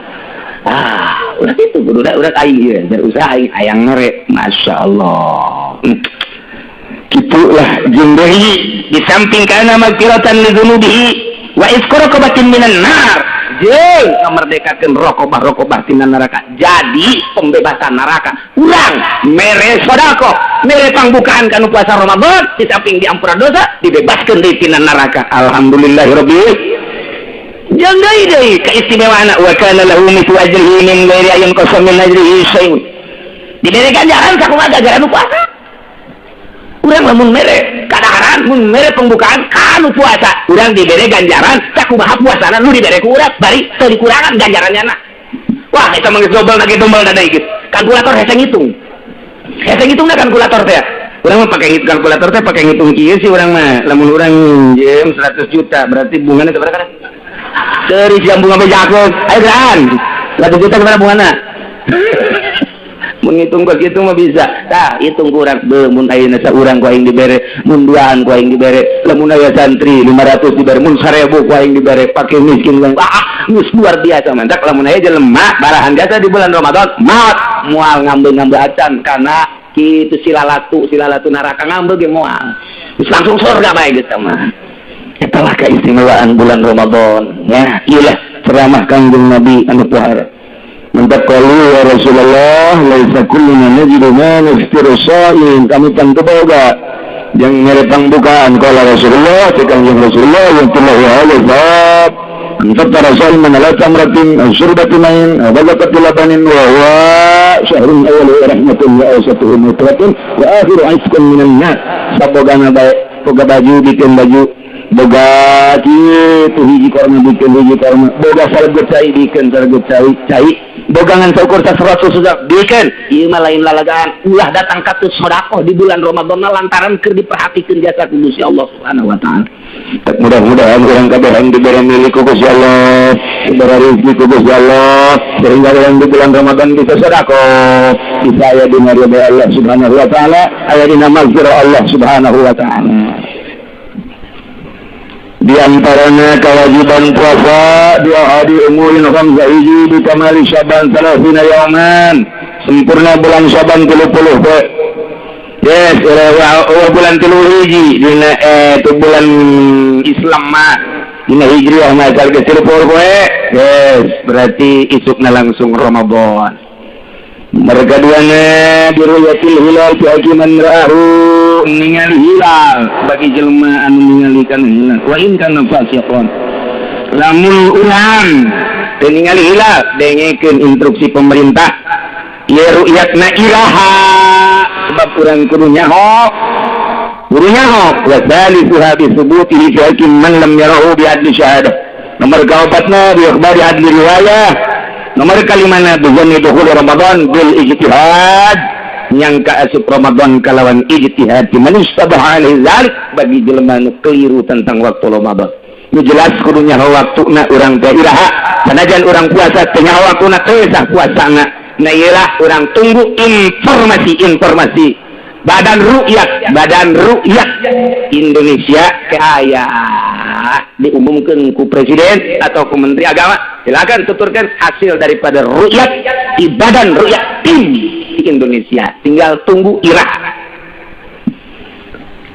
Ah, udah itu kudu udah aing ieu, berusaha aing hayang mere. Masya Allah. Gitulah jeung deui di samping kana magfiratan li dzunubihi wa itqu raqabatin minan nar, jeung ngamerdekakeun raqabah raqabah tina neraka. Jadi pembebasan neraka. Urang mere sedekah, mere pangbukaan kanu puasa Ramadan, di samping diampura dosa, dibebaskeun deui tina neraka. Alhamdulillahirabbil. Jeung deui deui keistimewaan, wa kana lahu mithlu ajrihi min ghairi an yunqasa min ajrihi syai'un. Dibere ganjaran sakumaha ganjaran nu puasa. Urang lamun mere kadaharan, mun mere pembukaan kanu puasa, urang dibere ganjaran sakumaha puasana nu dibere ku urang, bari teu dikurangan ganjarannya na. Wah, eta mah geus dobel na ge, dobel na deui geus. Kalkulator hese ngitung. Hese ngitungna kalkulator teh. Urang mah pakai kalkulator teh pakai ngitung kieu sih urang mah. Lamun urang minjem 100 juta, berarti bunganya sabaraha kan? Dari jam bunga bejakeun. Ayo geran. 100 juta sabaraha bungana? Mun ngitung kos kitu mah bisa. Tah, hitung kurang beuh mun ayeuna saurang ku aing dibere, mun duaan ku aing dibere, lamun aya santri 500 dibere, mun 1000 ku aing dibere, pake miskin ku aing. Ah, geus luar biasa mantak lamun aya jelema barahan jasa di bulan Ramadan, maot moal ngambil-ngambil acan karena kitu silalatu silalatu neraka ngambil ge moal. Geus langsung surga bae geus mah. Itulah keistimewaan bulan Ramadan ya. Iyalah ceramah Kangjeng Nabi anu pohara. Mantap qalu ya Rasulullah, laisa kulluna najidu ma nuftiru sha'im, kami tentu boga yang mere pangbukaan. Qala Rasulullah, cek Kangjeng Rasulullah, yang telah ya thawab an fattara sha'iman ala tamratin aw syurbati ma'in aw bazaqati labanin, wa huwa syahrun awwaluhu rahmatun wa awsatuhu maghfiratun wa akhiru 'itqun minan nar. Sabogana bae, boga baju bikin baju, boga kieu hiji korma bikin hiji korma, boga saleget cai bikin saleget cai cai, boga ngan saukur 100 sudah bikin. Ieu mah lain lalagaan, ulah datang katut sedekah di bulan Ramadan lantaran keur diperhatikeun jasa ku Gusti Allah Subhanahu wa taala. Tak mudah-mudahan urang kabehan diberi milik ku Gusti Allah, diberi rezeki ku Gusti Allah, sehingga orang di bulan Ramadan bisa sedekah, bisa aya dina ridha Allah Subhanahu wa taala, aya dina maghfirah Allah Subhanahu wa taala. Di antaranya kewajiban puasa di ahadi umurin khamsah, hiji bi kamali Syaban 30 yauman, sempurna bulan Syaban 30 poe. Yes, ora bulan tilu hiji dina itu bulan Islam mah, dina Hijriah mah geus 30 poe. Yes, berarti isukna langsung Ramadan. Mereka duanya biruyatil hilal fi hakiman ra'ahu, ningali hilal bagi jelema anu ningali kana hilal, wa in kana fasiqon. Lamun urang teu ningali hilal, dengekeun instruksi pemerintah ieu ru'yatna iraha, sebab urang kudu nyaho, kudu nyaho. Wa thalithuha bi thubutihi fi hakim man lam yarahu bi adli syahadah. Nomor kaopatna bi ikhbari adli riwayah. Nomor kalimana bi zanni dukhul Ramadan bil ijtihad, nyangka asup Ramadan kalawan ijtihad man istabaha alaihi zalik, bagi jelema nu keliru tentang waktu Ramadan. Nu jelas kudu nyaho waktuna urang teh iraha, sanajan urang puasa teu nyaho waktuna teu sah puasana. Nah, iyalah urang tunggu informasi-informasi Badan Rukyat Indonesia kayak diumumkan ku presiden atau ku menteri agama, silakan tuturkan hasil daripada rukyat di Badan Rukyat tim di Indonesia, tinggal tunggu iraha.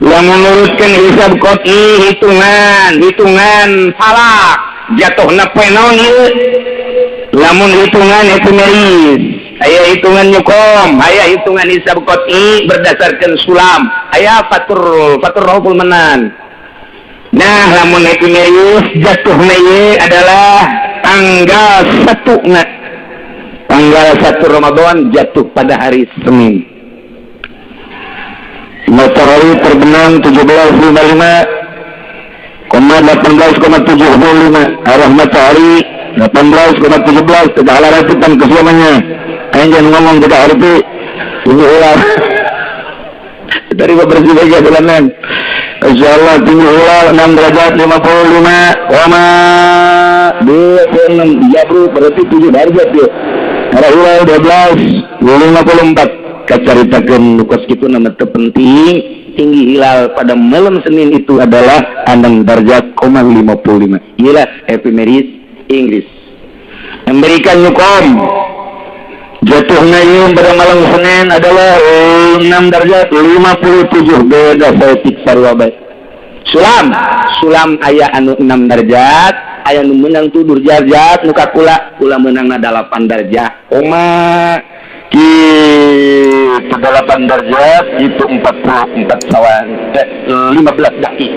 Yang menurutkan hisab qot'i, hitungan hitungan falak, jatuhna poe naon ieu? Lamun hitungan epimeris aya hitungan Newcomb, aya hitungan hisab qot'i berdasarkan sulam, aya fatur fatur Rohul Manan. Nah, lamun epimeris jatuhna ieu adalah tanggal 1 na tanggal 1 Ramadan jatuh pada hari Senin. Matahari terbenam 17.55 koma 18,75, arah matahari 18,17. Tidak halal keselamanya. Ayo jangan ngomong tidak harus ini ular dari bersih aja bulanan. Insya Allah tinggi hilal 6 derajat 55 koma 26 ya bro, berarti 7 derajat ya. Arah hilal 12 54. Kacaritakeun nu kos kitu nama teu penting. Tinggi hilal pada malam Senin itu adalah 6 derajat koma 55. Iyalah epimeris Inggris, Amerika Newcomb, Jatuhnya ini pada malam Senin adalah 6 derajat 57, beda saeutik sarua bae. Sulam sulam aya anu 6 derajat, aya nu menang tujuh derajat, nu kula kula menang 8 derajat koma kitu, 8 derajat itu 44 sawan 15 detik.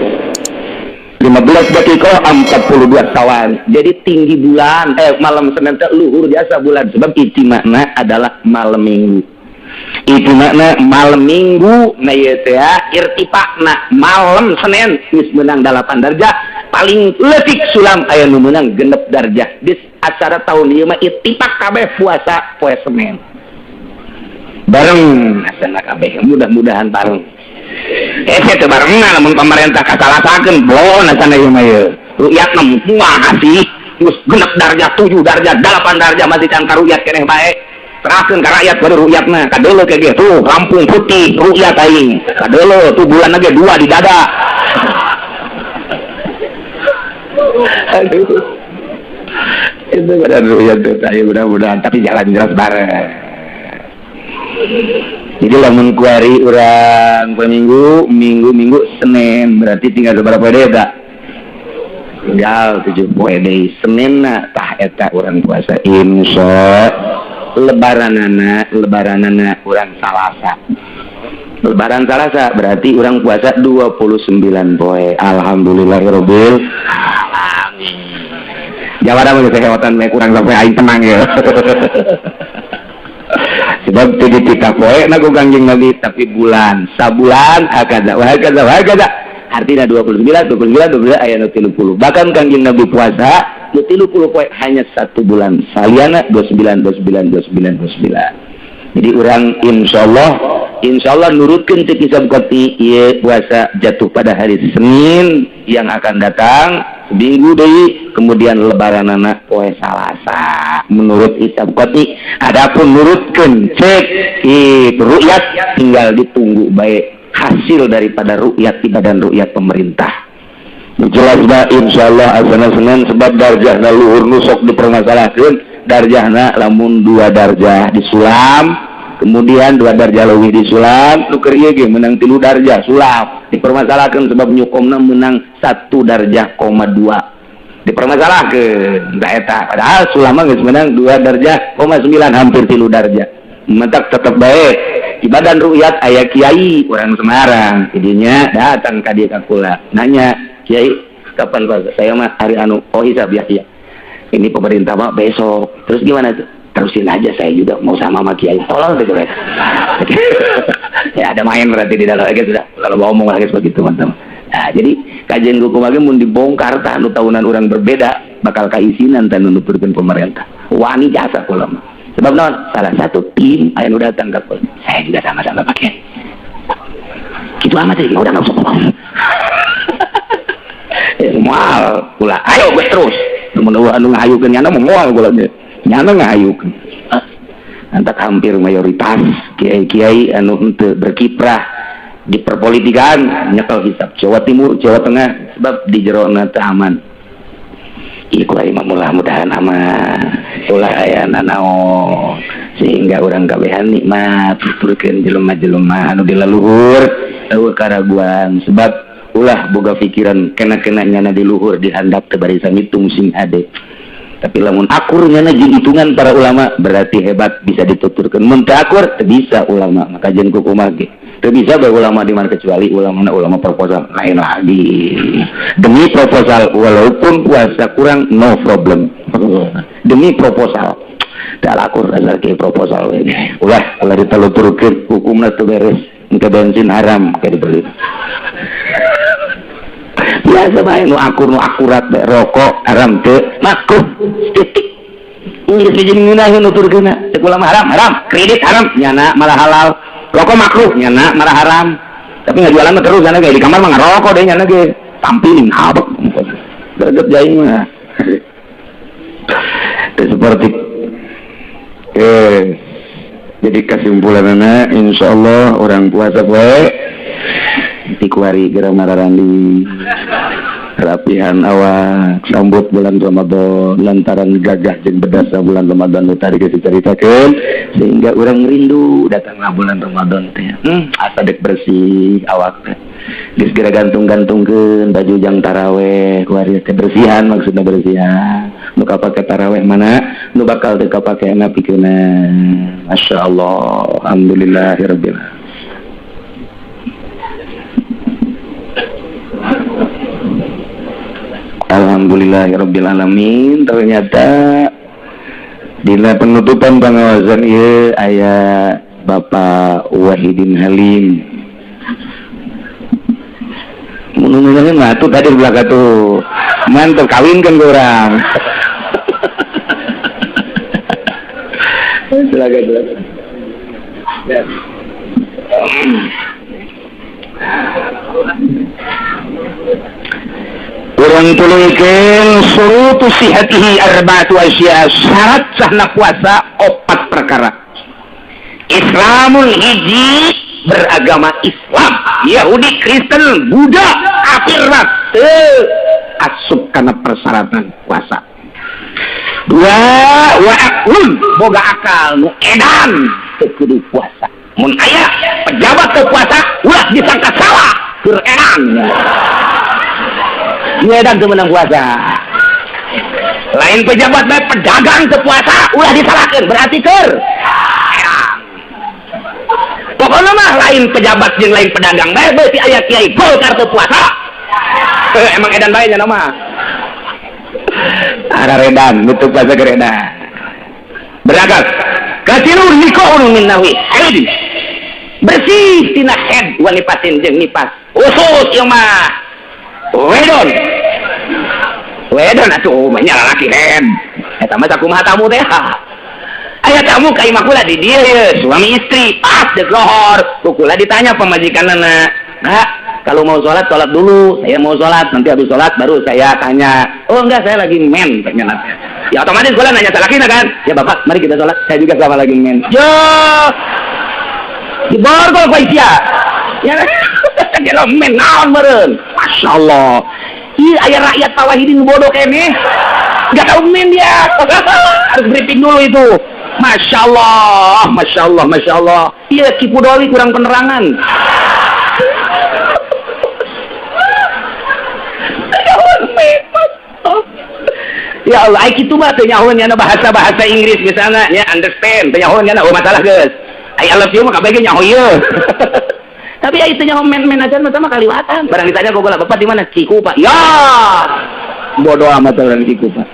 15 dakika 42 sawan. Jadi tinggi bulan malam Senin teh luhur jasa bulan sebab ijtima'na adalah malam Minggu. Ijtima'na malam Minggu na ieu teh irtifa'na malam Senin geus meunang 8 darjah paling leutik sulam aya nu meunang 6 darjah. Di acara tahun ieu mah ittifaq kabeh puasa poe Senin. Bareng asana kabeh mudah-mudahan bareng. Teu barengna lamun pemerintah kasalasakeun bloon asana ieu mah ieu. Rukyatna kumaha sih? Geus 6 darjah, 7 darjah, 8 darjah masih can karukyat keneh bae. Serahkeun ka rakyat baru rukyatna. Kadeuleu ke ge tuh Lampung putih rukyat aing. Kadeuleu tuh bulan ge 2 di dada. Aduh. Itu badan rukyat teh aya mudah-mudahan tapi jalan jelas bareng. Jadi lamun kuari urang poe Minggu, Minggu Senin berarti tinggal berapa poe deui eta? Tinggal 7 poe deui. Seninna tah eta urang puasa insya lebaranana urang Salasa. Lebaran Salasa berarti urang puasa 29 poe. Alhamdulillahirabbil alamin. Jawara mah geus heotan we kurang sampai aing tenang ya. Sebab teu dititah poe na ku Kangjeng Nabi tapi bulan sabulan hakadza wa hakadza wa hakadza artinya 29 29 29 aya nu 30 bahkan Kangjeng Nabi puasa nu 30 poe hanya 1 bulan saliana 29 29 29 29. Jadi urang insyaallah nurutkeun teu kisah qati ieu puasa jatuh pada hari Senin yang akan datang seminggu deui kemudian lebaranana poe Salasa menurut hisab qati. Adapun nurutkeun cek rukyat tinggal ditunggu baik hasil daripada rukyat ibadah rukyat pemerintah. Jelas ba insyaallah asana Senin sebab darjahna luhur nu sok dipermasalahkeun darjahna lamun 2 darjah disulam kemudian 2 darjah leuwih disulam nu keur ieu ge meunang 3 darjah sulap dipermasalahkeun sebab nyukomna meunang 1 darjah koma 2 dipermasalahkeun da eta padahal sulam mah geus meunang 2 darjah koma 9 hampir 3 darjah mentak tetep bae ibadan rukyat aya kiai urang Semarang jadinya datang ka dieu ka kula nanya kiai kapan Pak saya mah hari anu oh hisab ya iya ini pemerintah mah besok terus gimana tuh terusin aja saya juga mau sama kiai tolong deh coba. Ya ada main berarti di dalam gitu sudah kalau mau ngomong lagi begitu teman-teman. Nah, jadi kajian hukum lagi mun dibongkar tah nu tahunan orang berbeda bakal kaisinan tah nu nuturkeun pemerintah wani jasa kula mah sebab naon salah satu tim aya nu datang ka kula saya juga sama-sama pakai gitu amat sih udah nggak usah ngomong. Ya moal kula ayo gue terus mun anu ngahayukeun nyana moal kula ge nyana ngahayukeun. Antak hampir mayoritas kiai-kiai anu henteu berkiprah di perpolitikan nyekel hisab Jawa Timur, Jawa Tengah sebab di jerona teu aman. Ieu ku aing mah mudah-mudahan aman. Ulah aya nanaon sehingga urang kabehan nikmat tuturkeun jelema-jelema anu di leluhur eueuh karaguan sebab ulah boga pikiran kena-kena nyana di luhur di handap teu barisan ngitung sing hade. Tapi lamun akur nyana jeung hitungan para ulama berarti hebat bisa dituturkeun. Mun teu akur teu bisa ulama maka jeung kumaha ge. Teu bisa bae ulama di mana kecuali ulama proposal lain lagi. Demi proposal walaupun puasa kurang no problem. Demi proposal. Teu akur asal ke proposal we. Ulah ulah diteluturkeun hukumna teu beres. Engke bensin haram ke dibeli. Biasa bae nu akur nu akurat bae rokok haram teu makruh titik. Geus dijieun ngeunaheun nuturkeunna. Cek ulama haram haram, kredit haram nyana malah halal. Rokok makruh nyana malah haram. Tapi ngajualan mah terus nyana ge di kamar mah ngarokok deh nyana ge tampilin abek. Greget jaing mah. Itu seperti jadi kesimpulanna insyaallah orang puasa poe di kuari geura mararandi rapihan awak sambut bulan Ramadan lantaran gagah jeung bedasa bulan Ramadan nu tadi geus dicaritakeun sehingga urang rindu datanglah bulan Ramadan teh. Asa dek bersih awak teh geus geura gantung-gantungkeun baju jang taraweh kuari teh bersihan maksudna bersihan nu kapake taraweh mana nu bakal teu kapakena pikeunna. Masyaallah alhamdulillahirabbil alamin. Alhamdulillahirabbil alamin. Ternyata dina penutupan pengawasan ieu aya Bapak Wahidin Halim. Mun mah tuh tadi belaka tuh. Mantep kawinkeun ke urang. Silakan, silakan. Ya. Urang tulungkeun surutu sihatihi arba'atu asya, syarat sahna puasa opat perkara. Islamul hiji beragama Islam, Yahudi, Kristen, Buddha, kafir teu asup kana persyaratan puasa. Dua, wa aqlun, boga akal nu edan teu kudu puasa. Mun aya pejabat teu puasa ulah disangka salah, keur edan. Nu edan teu meunang puasa. Lain pejabat bae pedagang teu puasa ulah disalahkeun, berarti keur edan. Pokokna mah lain pejabat jeung lain pedagang bae beuti aya kiai Golkar teu puasa. Emang edan bae nya mah. Araredan nutup puasa geredan. Berakal. Katilu nikahun min nahwi haid. Bersih tina haid wa nifasin jeung nifas. Usus ieu mah. Wedon. Wedon atuh mah nya lalaki haid. Eta mah sakumaha tamu teh. Aya tamu ka imah kula di dieu ye, suami istri pas deuk lohor. Ku kula ditanya pamajikanna, "Kak, kalau mau sholat, sholat dulu. Saya mau sholat, nanti habis sholat baru saya tanya." "Oh enggak, saya lagi men," tanya. Ya otomatis gue nanya salakina kan. "Ya bapak, mari kita sholat. Saya juga sama lagi men." Yo, diborgol kok sia. Ya, dia men naon meureun. Masya Allah. Ih, aya rakyat Pak Wahidin bodoh kene. Enggak tahu men dia. Harus briefing dulu itu. Masya Allah, Masya Allah, Masya Allah. Iya, Cipudoli kurang penerangan. Ya Allah, ai kitu mah teu nyahoeun nya bahasa-bahasa Inggris misalnya nya understand, teu nyahoeun nya oh masalah geus. Ai I love you mah kabeh ge nyaho ieu. Tapi ai teu nyaho men-men aja mah sama kaliwatan. Barang ditanya ku bapak di mana? Cikupa. Ya. Bodoh amat orang Cikupa.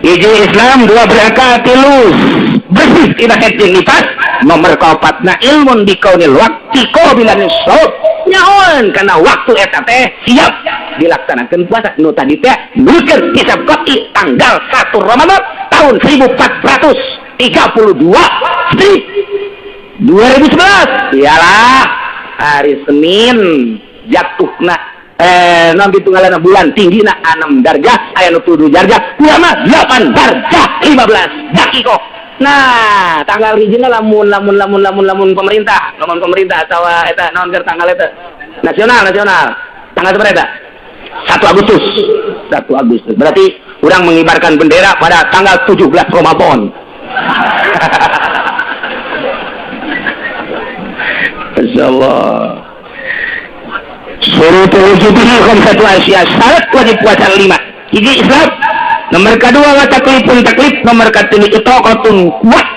Hiji Islam, dua berakal, tilu bersih tina haid jeung nifas, nomor kaopatna ilmun bikaunil waqti qabilan shaum. Nyahoeun kana waktu eta teh siap dilaksanakeun puasa nu tadi teh nukeun hisab qat'i tanggal 1 Ramadan tahun 1432 Hijri 2011. Iyalah hari Senin jatuhna nanti tunggalana bulan tinggina 6 darjah aya nu 7 darjah ulama 8 darjah 15 dakikoh. Nah, tanggal hijina lamun lamun lamun lamun lamun pemerintah, lamun pemerintah atawa eta naon keur tanggal eta? Nasional, nasional. Tanggal sabaraha eta? 1 Agustus. 1 Agustus. Berarti urang mengibarkan bendera pada tanggal 17 Ramadan. Insyaallah. Surutul wujubihi khamsatu asya, syarat wajib puasa 5. Hiji Islam, nomor kedua wa taklifun taklif, nomor katilu itaqatun kuat.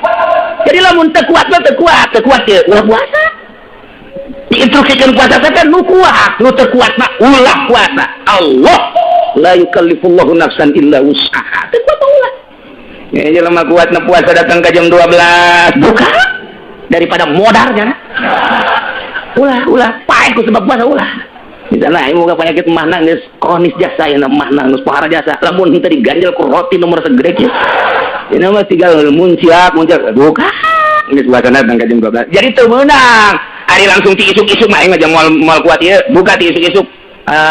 Jadi lamun teu kuat mah teu kuat, teu kuat ye ulah puasa. Diinstruksikan puasa teh nu kuat, nu teu kuat mah ulah puasa. Allah la yukallifullahu nafsan illa wus'aha. Teu kuat mah ulah. Ya jelema kuat na puasa datang ka jam 12, buka daripada modar nya. Ulah, ulah, paeh ku sebab puasa ulah. Misalnya aing moga penyakit mahna geus kronis jasa ya mahna geus pohara jasa. Lamun henteu diganjel ku roti nomor segede kieu. Ini mah tinggal munciak, munciak. Buka. Geus puasana datang ka jam 12. Jadi teu meunang. Ari langsung ti isuk-isuk mah aing mah jam moal kuat ieu. Buka ti isuk-isuk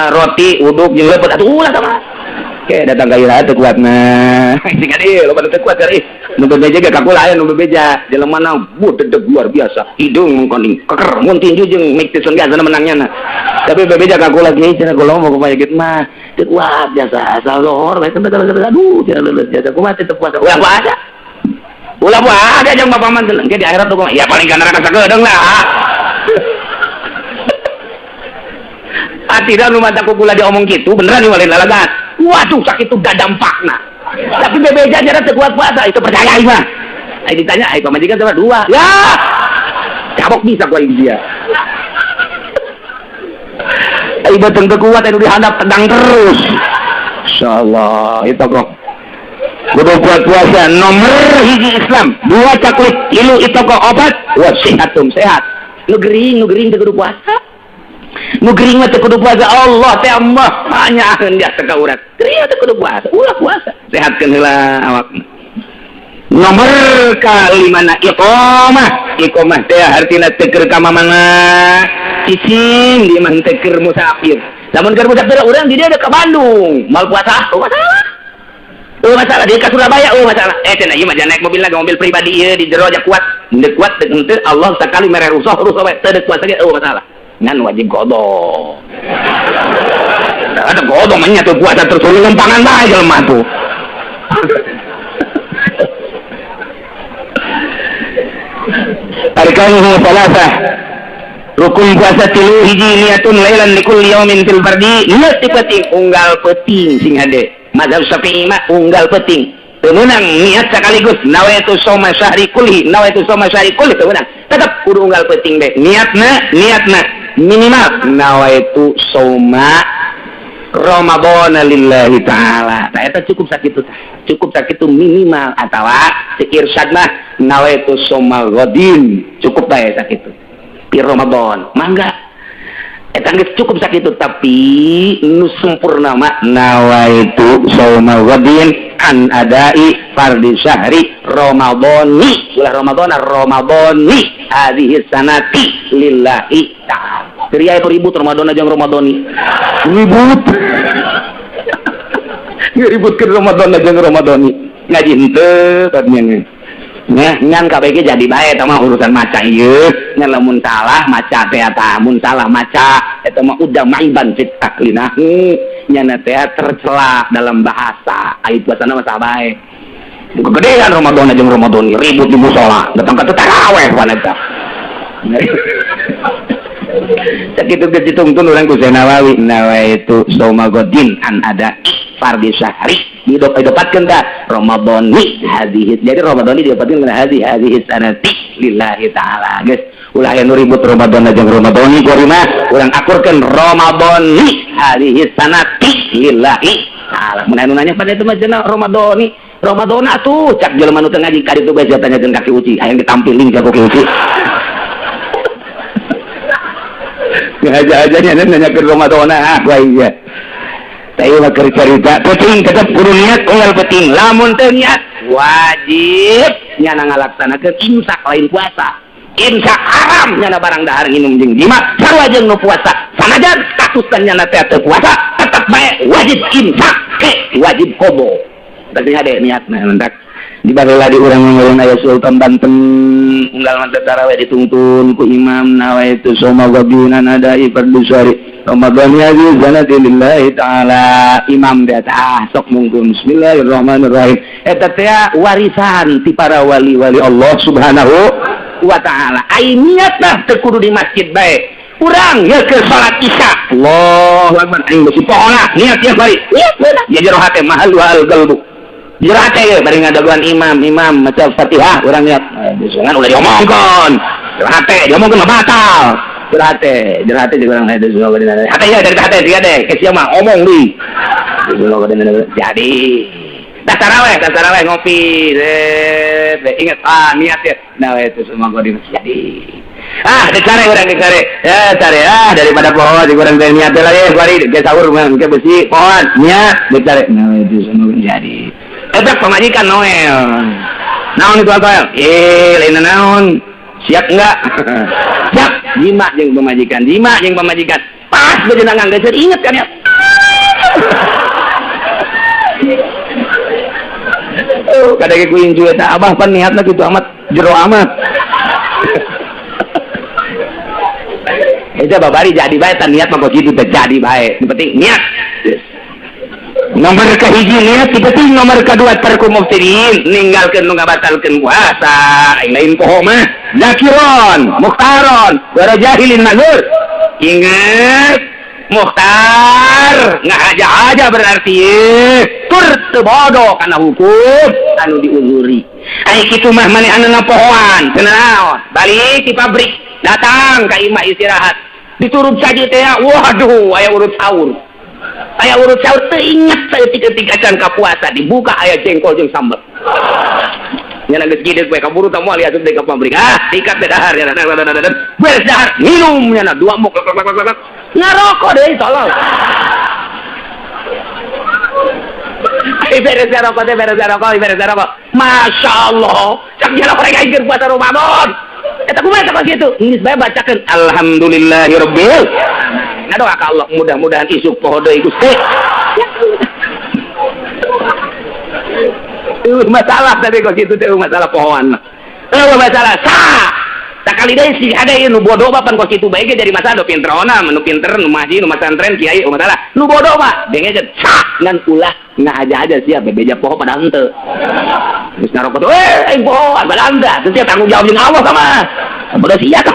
roti uduk jeung leupeut atuh ulah sama. Oke, datang ka iraha teu kuat mah. Sing adi loba teu kuat ari. Nu bebeja ge ka kula aya nu bebeja. Jelema na budedeg luar biasa. Hidung mengkoning keker mun tinju jeung Mike Tyson ge asana menangnya na. Tapi bebeja ka kula kieu cenah kula mau penyakit mah teu kuat biasa asal lohor bae aduh cenah leuleus jasa kumaha teu puasa. Ulah puasa. Ulah puasa jeung bapak mah engke di akhirat tuh ya paling ka neraka sakedeung lah. Atida nu mata ku kula diomong kitu beneran ieu lain lalagan. Waduh sakit tuh dampakna. Tapi bebeja jara teu kuat puasa itu percaya ieu mah. Ai ditanya ai pamajikan sama dua. Ya. Cabok bisa ku aing dia. Ai beuteung teu kuat anu dihandap tendang terus. Masya Allah itu kok kudu kuat puasa nomor hiji Islam dua caklit tilu itu kok obat wasihatum sehat nu gering teu kudu puasa nu gering mah teu kudu puasa Allah teh Allah banyakeun dia teu ka urat gering teu kudu puasa ulah puasa sehatkeun heula awakna nomor kalimana iqamah iqamah teh artina teu keur ka mamana cicing di mah teu keur musafir lamun keur musafir urang di dieu ka Bandung mal puasa oh masalah oh masalah dia ka Surabaya oh masalah cenah ieu mah naik mobil lagi mobil pribadi ieu di jero aja kuat henteu kuat henteu Allah sakali mere rusuh rusuh bae teu kuat ge oh masalah ngan wajib qada ada qada mah nya teu puasa terus lumpangan bae jelema tuh. Arkanuhu salasah rukun puasa tilu hiji niatun lailan likulli yaumin fil fardi niat ti penting unggal penting sing hade mazhab Syafi'i mah unggal penting teu meunang niat sekaligus nawaitu shauma syahri kulli nawaitu shauma syahri kulli teu meunang tetep kudu unggal penting bae niatna minimal nawaitu shauma Ramadhana lillahi ta'ala tah eta cukup sakitu cukup sakitu minimal atawa cek irsyad mah nawaitu shauma ghadin cukup bae sakitu pi Ramadan mangga eta geus cukup sakitu tapi nu sempurna mah nawaitu shauma ghadin an adai fardi syahri Ramadhani ulah Ramadhana Ramadhani hadhihi sanati lillahi ta'ala. Teriak itu ribut Ramadan aja Ramadhani ribut ngeributkeun Ramadan aja Ramadhani ngaji henteu tadinya nya ngan kabeh ge jadi bae eta mah urusan maca ieu ngan lamun salah maca teh eta mun salah maca eta mah udah maiban fit aklinahu nyana teh tercela dalam bahasa ai puasana mah sabae kegedean Ramadan aja Ramadhani ribut di musala datang ka taraweh wan eta. Sakitu geus ditungtun urang ku Syekh Nawawi nawaitu shauma ghadin an ada fardi syahri didopatkeun tah Ramadhani hadhihi jadi Ramadhani didopatkeun kana hadhihi sanati lillahi ta'ala geus ulah aya nu ribut Ramadan jeung Ramadhani kuari mah urang akurkeun Ramadhani hadhihi sanati lillahi ta'ala mun anu nanya pada itu mah cenah Ramadhani Ramadan atuh cak jelema nu teu ngaji ka ditu bae tanyakeun ka Ki Uci hayang ditampiling ka Ki Uci ngaja-ajanya nanyakeun Ramadan ah ku aing ge teh mah keur carita penting tetep kudu niat unggal penting lamun teu niat wajib nyana ngalaksanakeun imsak lain puasa imsak haram nyana barang dahar nginum jeung jima sarua jeung nu puasa sanajan statusna nyana teh teu puasa tetep bae wajib imsak ke wajib qada tadi hade niatna mendak di baheula di urang ngomong aya Sultan Banten unggal mah tarawih dituntun ku imam nawaitu shauma ghadin adai fardu syari Ramadan hadhihi sanati lillahi ta'ala imam teh ah sok mungkun bismillahirrahmanirrahim eta teh warisan ti para wali-wali Allah Subhanahu wa ta'ala ai niatna teu kudu di masjid bae urang ye ke salat isya Allahu akbar aing beusi pohola niat tiap hari niat beunang ya jero hate mahal wal qalbu jero hate ye bari ngadaguan imam maca Fatihah urang niat bisungan ulah diomongkeun jero hate diomongkeun mah batal jero hate juga urang hate hate ya dari hate tiga deh ke sia mah omong deui jadi dah taraweh ngopi ingat ah niat ya nah itu semua gua di masjid ah dicari urang dicari ya cari ah daripada pohon di urang teh niat lagi bari ke sahur mah ke besi pohon niat dicari nah itu semua jadi eta pamajikan Noel naon itu Noel lain naon siap enggak siap jima jeung pamajikan pas bejenangan geus inget kan ya oh kadang ku inju eta abah pan niatna kitu amat jero amat eta babari jadi bae tan niat mah kok kitu teh jadi bae nu penting niat. Nomor kahiji niat ti penting nomor kadua tarku muftirin ninggalkeun nu ngabatalkeun puasa aing lain poho mah zakiron mukhtaron wa jahilin mazur ingat mukhtar ngahaja-haja berarti tur teu bodoh kana hukum anu diuzuri ai kitu mah maneh anu ngapohoan teu naon balik di pabrik datang ka imah istirahat diturub saji teh waduh aya urut sahur. Aya urut sahur teu inget saeutik-eutik acan ka puasa dibuka aya jengkol jeung sambel. Nya geus gideuk we kaburu tah moal asup deui ka pabrik. Ah, dikat teh dahar nya. Beres dahar, minum nya dua mok ngarokok deui tolol. Ai beres rokok teh beres rokok, beres rokok. Masya Allah, cak jalan orang aing keur puasa Ramadan. Eta kumaha tah kitu? Geus bae bacakeun alhamdulillahirabbil. Ngadoa ka Allah mudah-mudahan isuk poho deui Gusti. Masalah tadi kok kitu teh masalah pohoan. Eueuh masalah sa. Sakali deui si ada ieu nu bodoh mah pan kos kitu bae ge jadi masalah nu pinterona, nu pinter, nu ngaji, nu masantren, kiai masalah. Nu bodoh mah dengekeun sa ngan ulah ngahaja-haja sia bebeja poho padahal henteu. Geus ngarokok tuh, aing poho padahal henteu. Atuh sia tanggung jawab jeung Allah sama. Bodoh sia ka.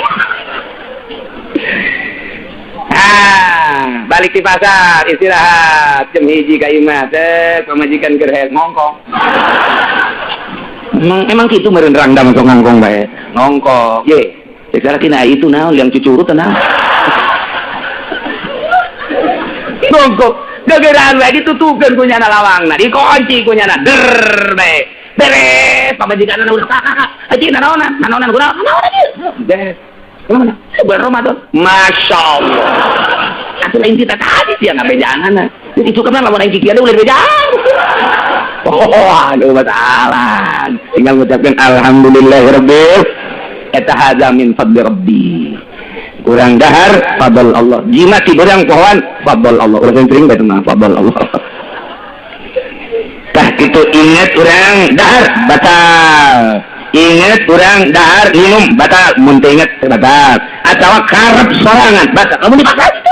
Ah, balik di pasar, istirahat jam 1 ka imah teh pamajikan keur hayang ngongkong. Emang kitu meureun rangdam sok ngongkong bae. Ngongkong. Ye, cek tina itu naon liang cucurut naon. Ngongkong. Gegeraan bae ditutukeun ku nyana lawangna, dikunci ku nyana der bae. Beres pamajikanna udah kakak. Haji nanaonan, nanaonan kunaon? Nanaonan ieu. Beres. Kemana? Bulan Ramadan. Masya Allah. Atuh lain kita tadi sih nggak bejangan. Jadi itu kan lamun aing kikian ulah bejaan. Oh, aduh masalah. Tinggal ngucapkeun alhamdulillahirabbil. Eta hadza min fadli rabbi. Kurang dahar fadl Allah. Jima ti berang pohoan fadl Allah. Urang sering bae mah fadl Allah. Tah kitu inget urang dahar batal. Ingat kurang dahar minum batal, mun teu inget batal. Atawa karep sorangan batal. Kamu dipaksa gitu.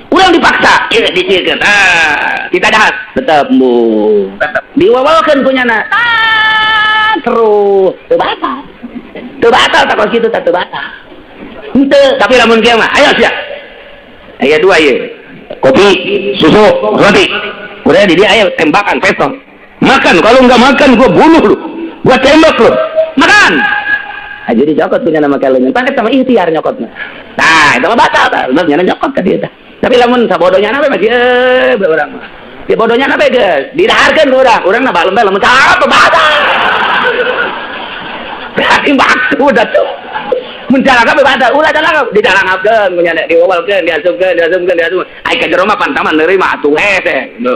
Urang dipaksa, ieu dicikeun. Ah, kita dahar tetep bu. Tetep diwawalkeun ku nyana. Ah, terus teu batal. Teu batal tak kos kitu teh teu batal. Henteu, tapi lamun kieu mah ayo sia. Aya dua ieu. Kopi, susu, roti. Udah di dia aya tembakan pistol. Makan, kalau enggak makan gua bunuh lu. Gua tembak lu, makan. Ah, jadi nyokot punya nama kalungnya, pakai sama ikhtiar nyokotnya. Nah, itu mah batal, tah. Bener nyokot ka dia tah. Tapi lamun sabodonya na masih urang mah. Ya bodohnya na geus, didaharkeun ku urang. Urang na balem bae lamun apa batal. Berarti waktu udah tuh. Mun calangap batal, ulah calangap dicalangapkeun ku nya diwawalkeun, diasupkeun, diasupkeun, diasupkeun. Ai ka jero mah pan taman neureui mah atuh hese gitu.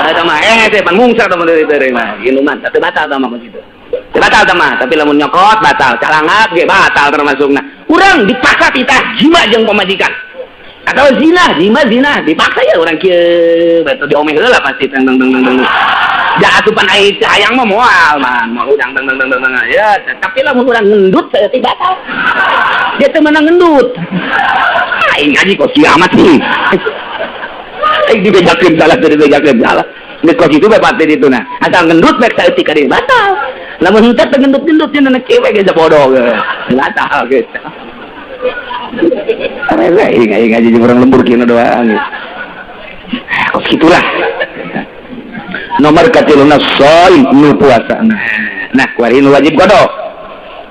Eta mah hese pan mungsar tah mun deui mah. Inuman teu batal tah mah kitu. Teu batal tah mah, tapi lamun nyokot batal, calangap ge batal termasukna. Urang dipaksa titah jima jeung pamajikan. Atau zina, jima zina, dipaksa ya urang kieu bae diomeh heula pasti teng teng teng teng. Ja atupan ai hayang mah moal man, moal udang teng teng teng teng. Ya, tapi lamun urang ngendut saeutik batal. Dia teu meunang ngendut. Aing ngaji kok kiamat sih. Aing dibejakeun salah teu dibejakeun salah. Geus kos kitu bae pati ditu nah. Asal ngendut bae saeutik ka dieu batal. Lamun henteu teu ngendut-ngendut cenah cewek ge bodoh ge. Batal geus. Arek aing ngaji jeung urang lembur kieu doang. Kos kitulah. Nomor katiluna shaim nu puasa. Nah, kuari nu wajib qada.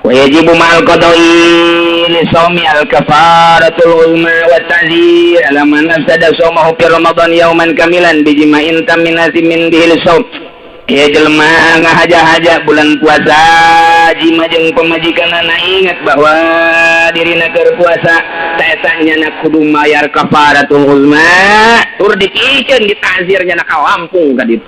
Wa yajibu ma'al qada'i li shaumi al kafaratul uzma wa ta'zir ala man afsada shaumahu fi ramadan yauman kamilan bi jima'in taminasi min bihil shaum. Ya jelema ngahaja-haja bulan puasa jima jeung pamajikanana ingat bahwa dirina keur puasa eta nyana kudu mayar kafaratul uzma tur dipikeun ditazir nyana ka Lampung ka ditu.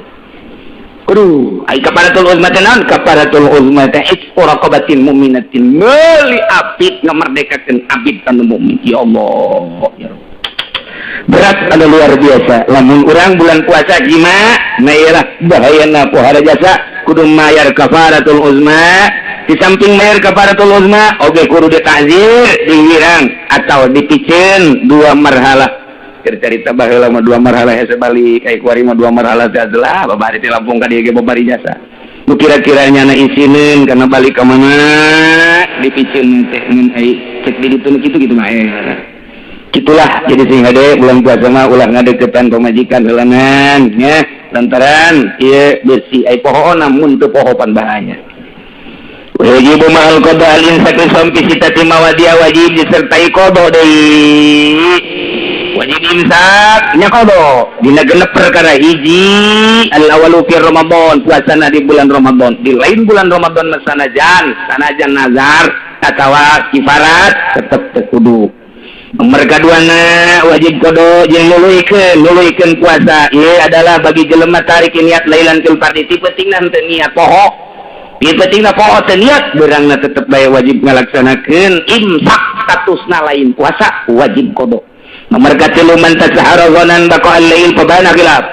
Kudu ai kafaratul uzma teh naon? Kafaratul uzma teh itqu raqabatin mu'minatin meuli abid ngamerdekakeun abid anu mukmin. Ya Allah ya Rabb. Berat anu luar biasa lamun urang bulan puasa jima nah bahayana pohara jasa kudu mayar kafaratul uzma. Di samping mayar kafaratul uzma oge kudu ditazir dihirang atau dipiceun dua marhalah. Cerita baheula mah dua marhalah hese balik ai kuari mah dua marhalah teh adalah babari ti Lampung ka dieu ge babari jasa. Nu kira-kira nyana isineun kana balik ka mana dipiceun teh mun ai cek di ditu nu kitu kitu mah Gitulah jadi sing hade bulan puasa mah ulah ngadeukeutan pamajikan heulanan nya lantaran ieu besi ai pohoona mun teu poho pan bahaya. Wajib ma'al qada al insaki sampi sitati mawadia wajib disertai qada deui. Wajib imsak nya qada dina genep perkara. Hiji, al awalu fi Ramadan, puasana di bulan Ramadan. Di lain bulan Ramadan mah sanajan sanajan nazar atawa kifarat tetep teu kudu. Nomor kaduana, wajib qada jeung nuluykeun nuluykeun puasa. Ieu adalah bagi jelema tarik niat lailan fil fardhi, ti pentingna henteu niat poho, ti pentingna poho teu niat, beurangna tetep bae wajib ngalaksanakeun imsak, statusna lain puasa, wajib qada. Nomor katilu, man tasahara dhannan baqa al-lail fabana khilaf.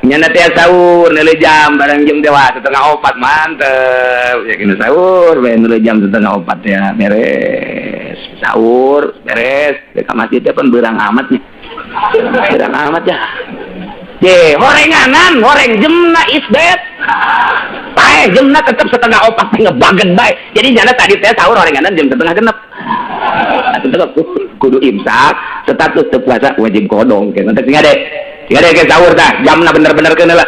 Nyana teh sahur nele jam barang jam dewa 3.30, mantep ya, kena sahur bae nele jam 3.30 ya, beres sahur, beres ke masjid teh pan beurang amat nih, beurang amat ya. Ye, horenganan, horeng jemna isbet. Paeh jemna tetep 3.30 teh ngebaget bae. Jadi nyana tadi teh sahur horenganan jam 5.30. Tetep kudu imsak, status teu puasa, wajib qada. Kayak nanti sing ade. Sing ade ke sahur tah, jamna bener-bener keuna lah.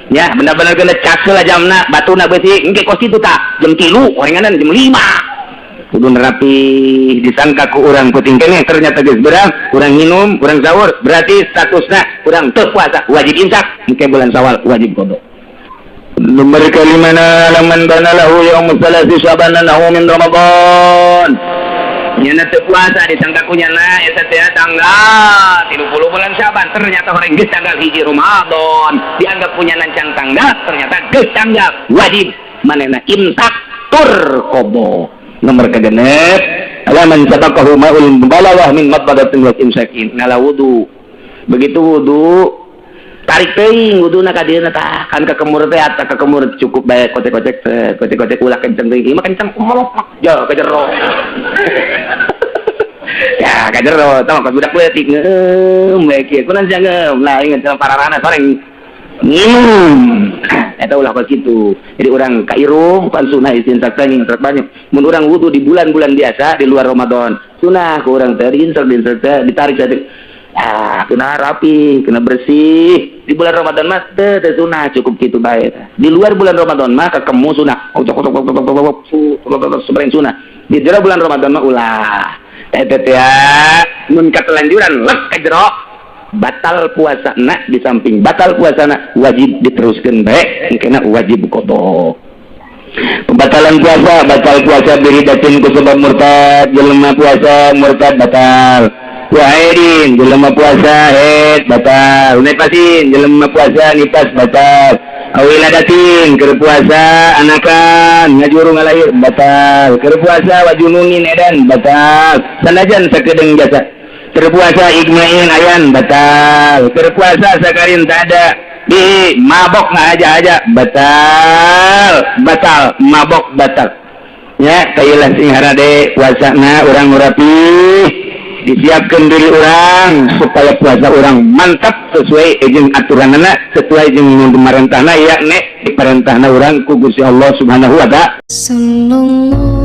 Ya, bener-bener keuna cas lah jamna, batuna beusi engke kos kitu tah, jam 3 horenganan jam 5. Kudu nerapi, disangka ku urang penting keneh, ternyata geus beurang, urang minum, urang sahur, berarti statusna urang teu puasa, wajib imsak, engke bulan Syawal wajib qada. Nomor kalimana, laman bana lahu yaum salasi Syaban annahu min Ramadan. Nyana teu puasa, disangka ku nyana eta teh tanggal 30 bulan Syaban, ternyata horeng geus tanggal 1 Ramadan, dianggap punya can tanggal, ternyata geus tanggal, wajib manehna imsak tur qada. Nomor kagenep, alaman sabaqahu ma'ul mubalaghah min madmadatin wa imsakin, ngala wudu, begitu wudu tarik teuing wuduna ka dieuna tah, kan kakemur teh ata kakemur cukup bae kocek-kocek teh, kocek-kocek, ulah kenceng teuing, ieu mah kenceng melok ja ka jero ya, ka jero tah ka budak leutik ngeum bae kieu kunaon sia ngeum lah, inget sama pararana soreng nginum eta, ulah kos kitu. Jadi urang ka irung pan sunah istinsak teh, nginsak banyak. Mun urang wudu di bulan-bulan biasa di luar Ramadan, sunah ku urang teh diinsak diinsak teh, ditarik teh, ah, kena rapi, kena bersih. Di bulan Ramadan mah teu teu sunah, cukup kitu bae. Di luar bulan Ramadan mah kakemu sunah, oh, cok cok cok cok cok cok sebenarnya sunah. Di jero bulan Ramadan mah ulah. Eta teh mun katelanjuran lek ka jero, batal puasa na. Di samping batal puasa na, wajib diteruskan bae, kena wajib qada. Pembatalan puasa, batal puasa biriddatin ku sebab murtad, jelema puasa murtad batal. Wa haidin, jelema puasa haid batal. Nifasin, jelema puasa nifas batal. Aw wiladatin, keur puasa anakan ngajuru ngalahir batal. Keur puasa wa jununin edan batal. Sanajan sakedeung jasa. Keur puasa igmain ayan batal. Keur puasa sakarin tak ada di mabok nggak aja aja batal, batal mabok batal ya. Kayalah sing harade puasana urang rapi, disiapkan diri urang supaya puasa urang mantap sesuai jeung aturanana, sesuai jeung pemerintahna, ya nek diperintahna urang ku Gusti Allah Subhanahu wa Ta'ala. Sallallahu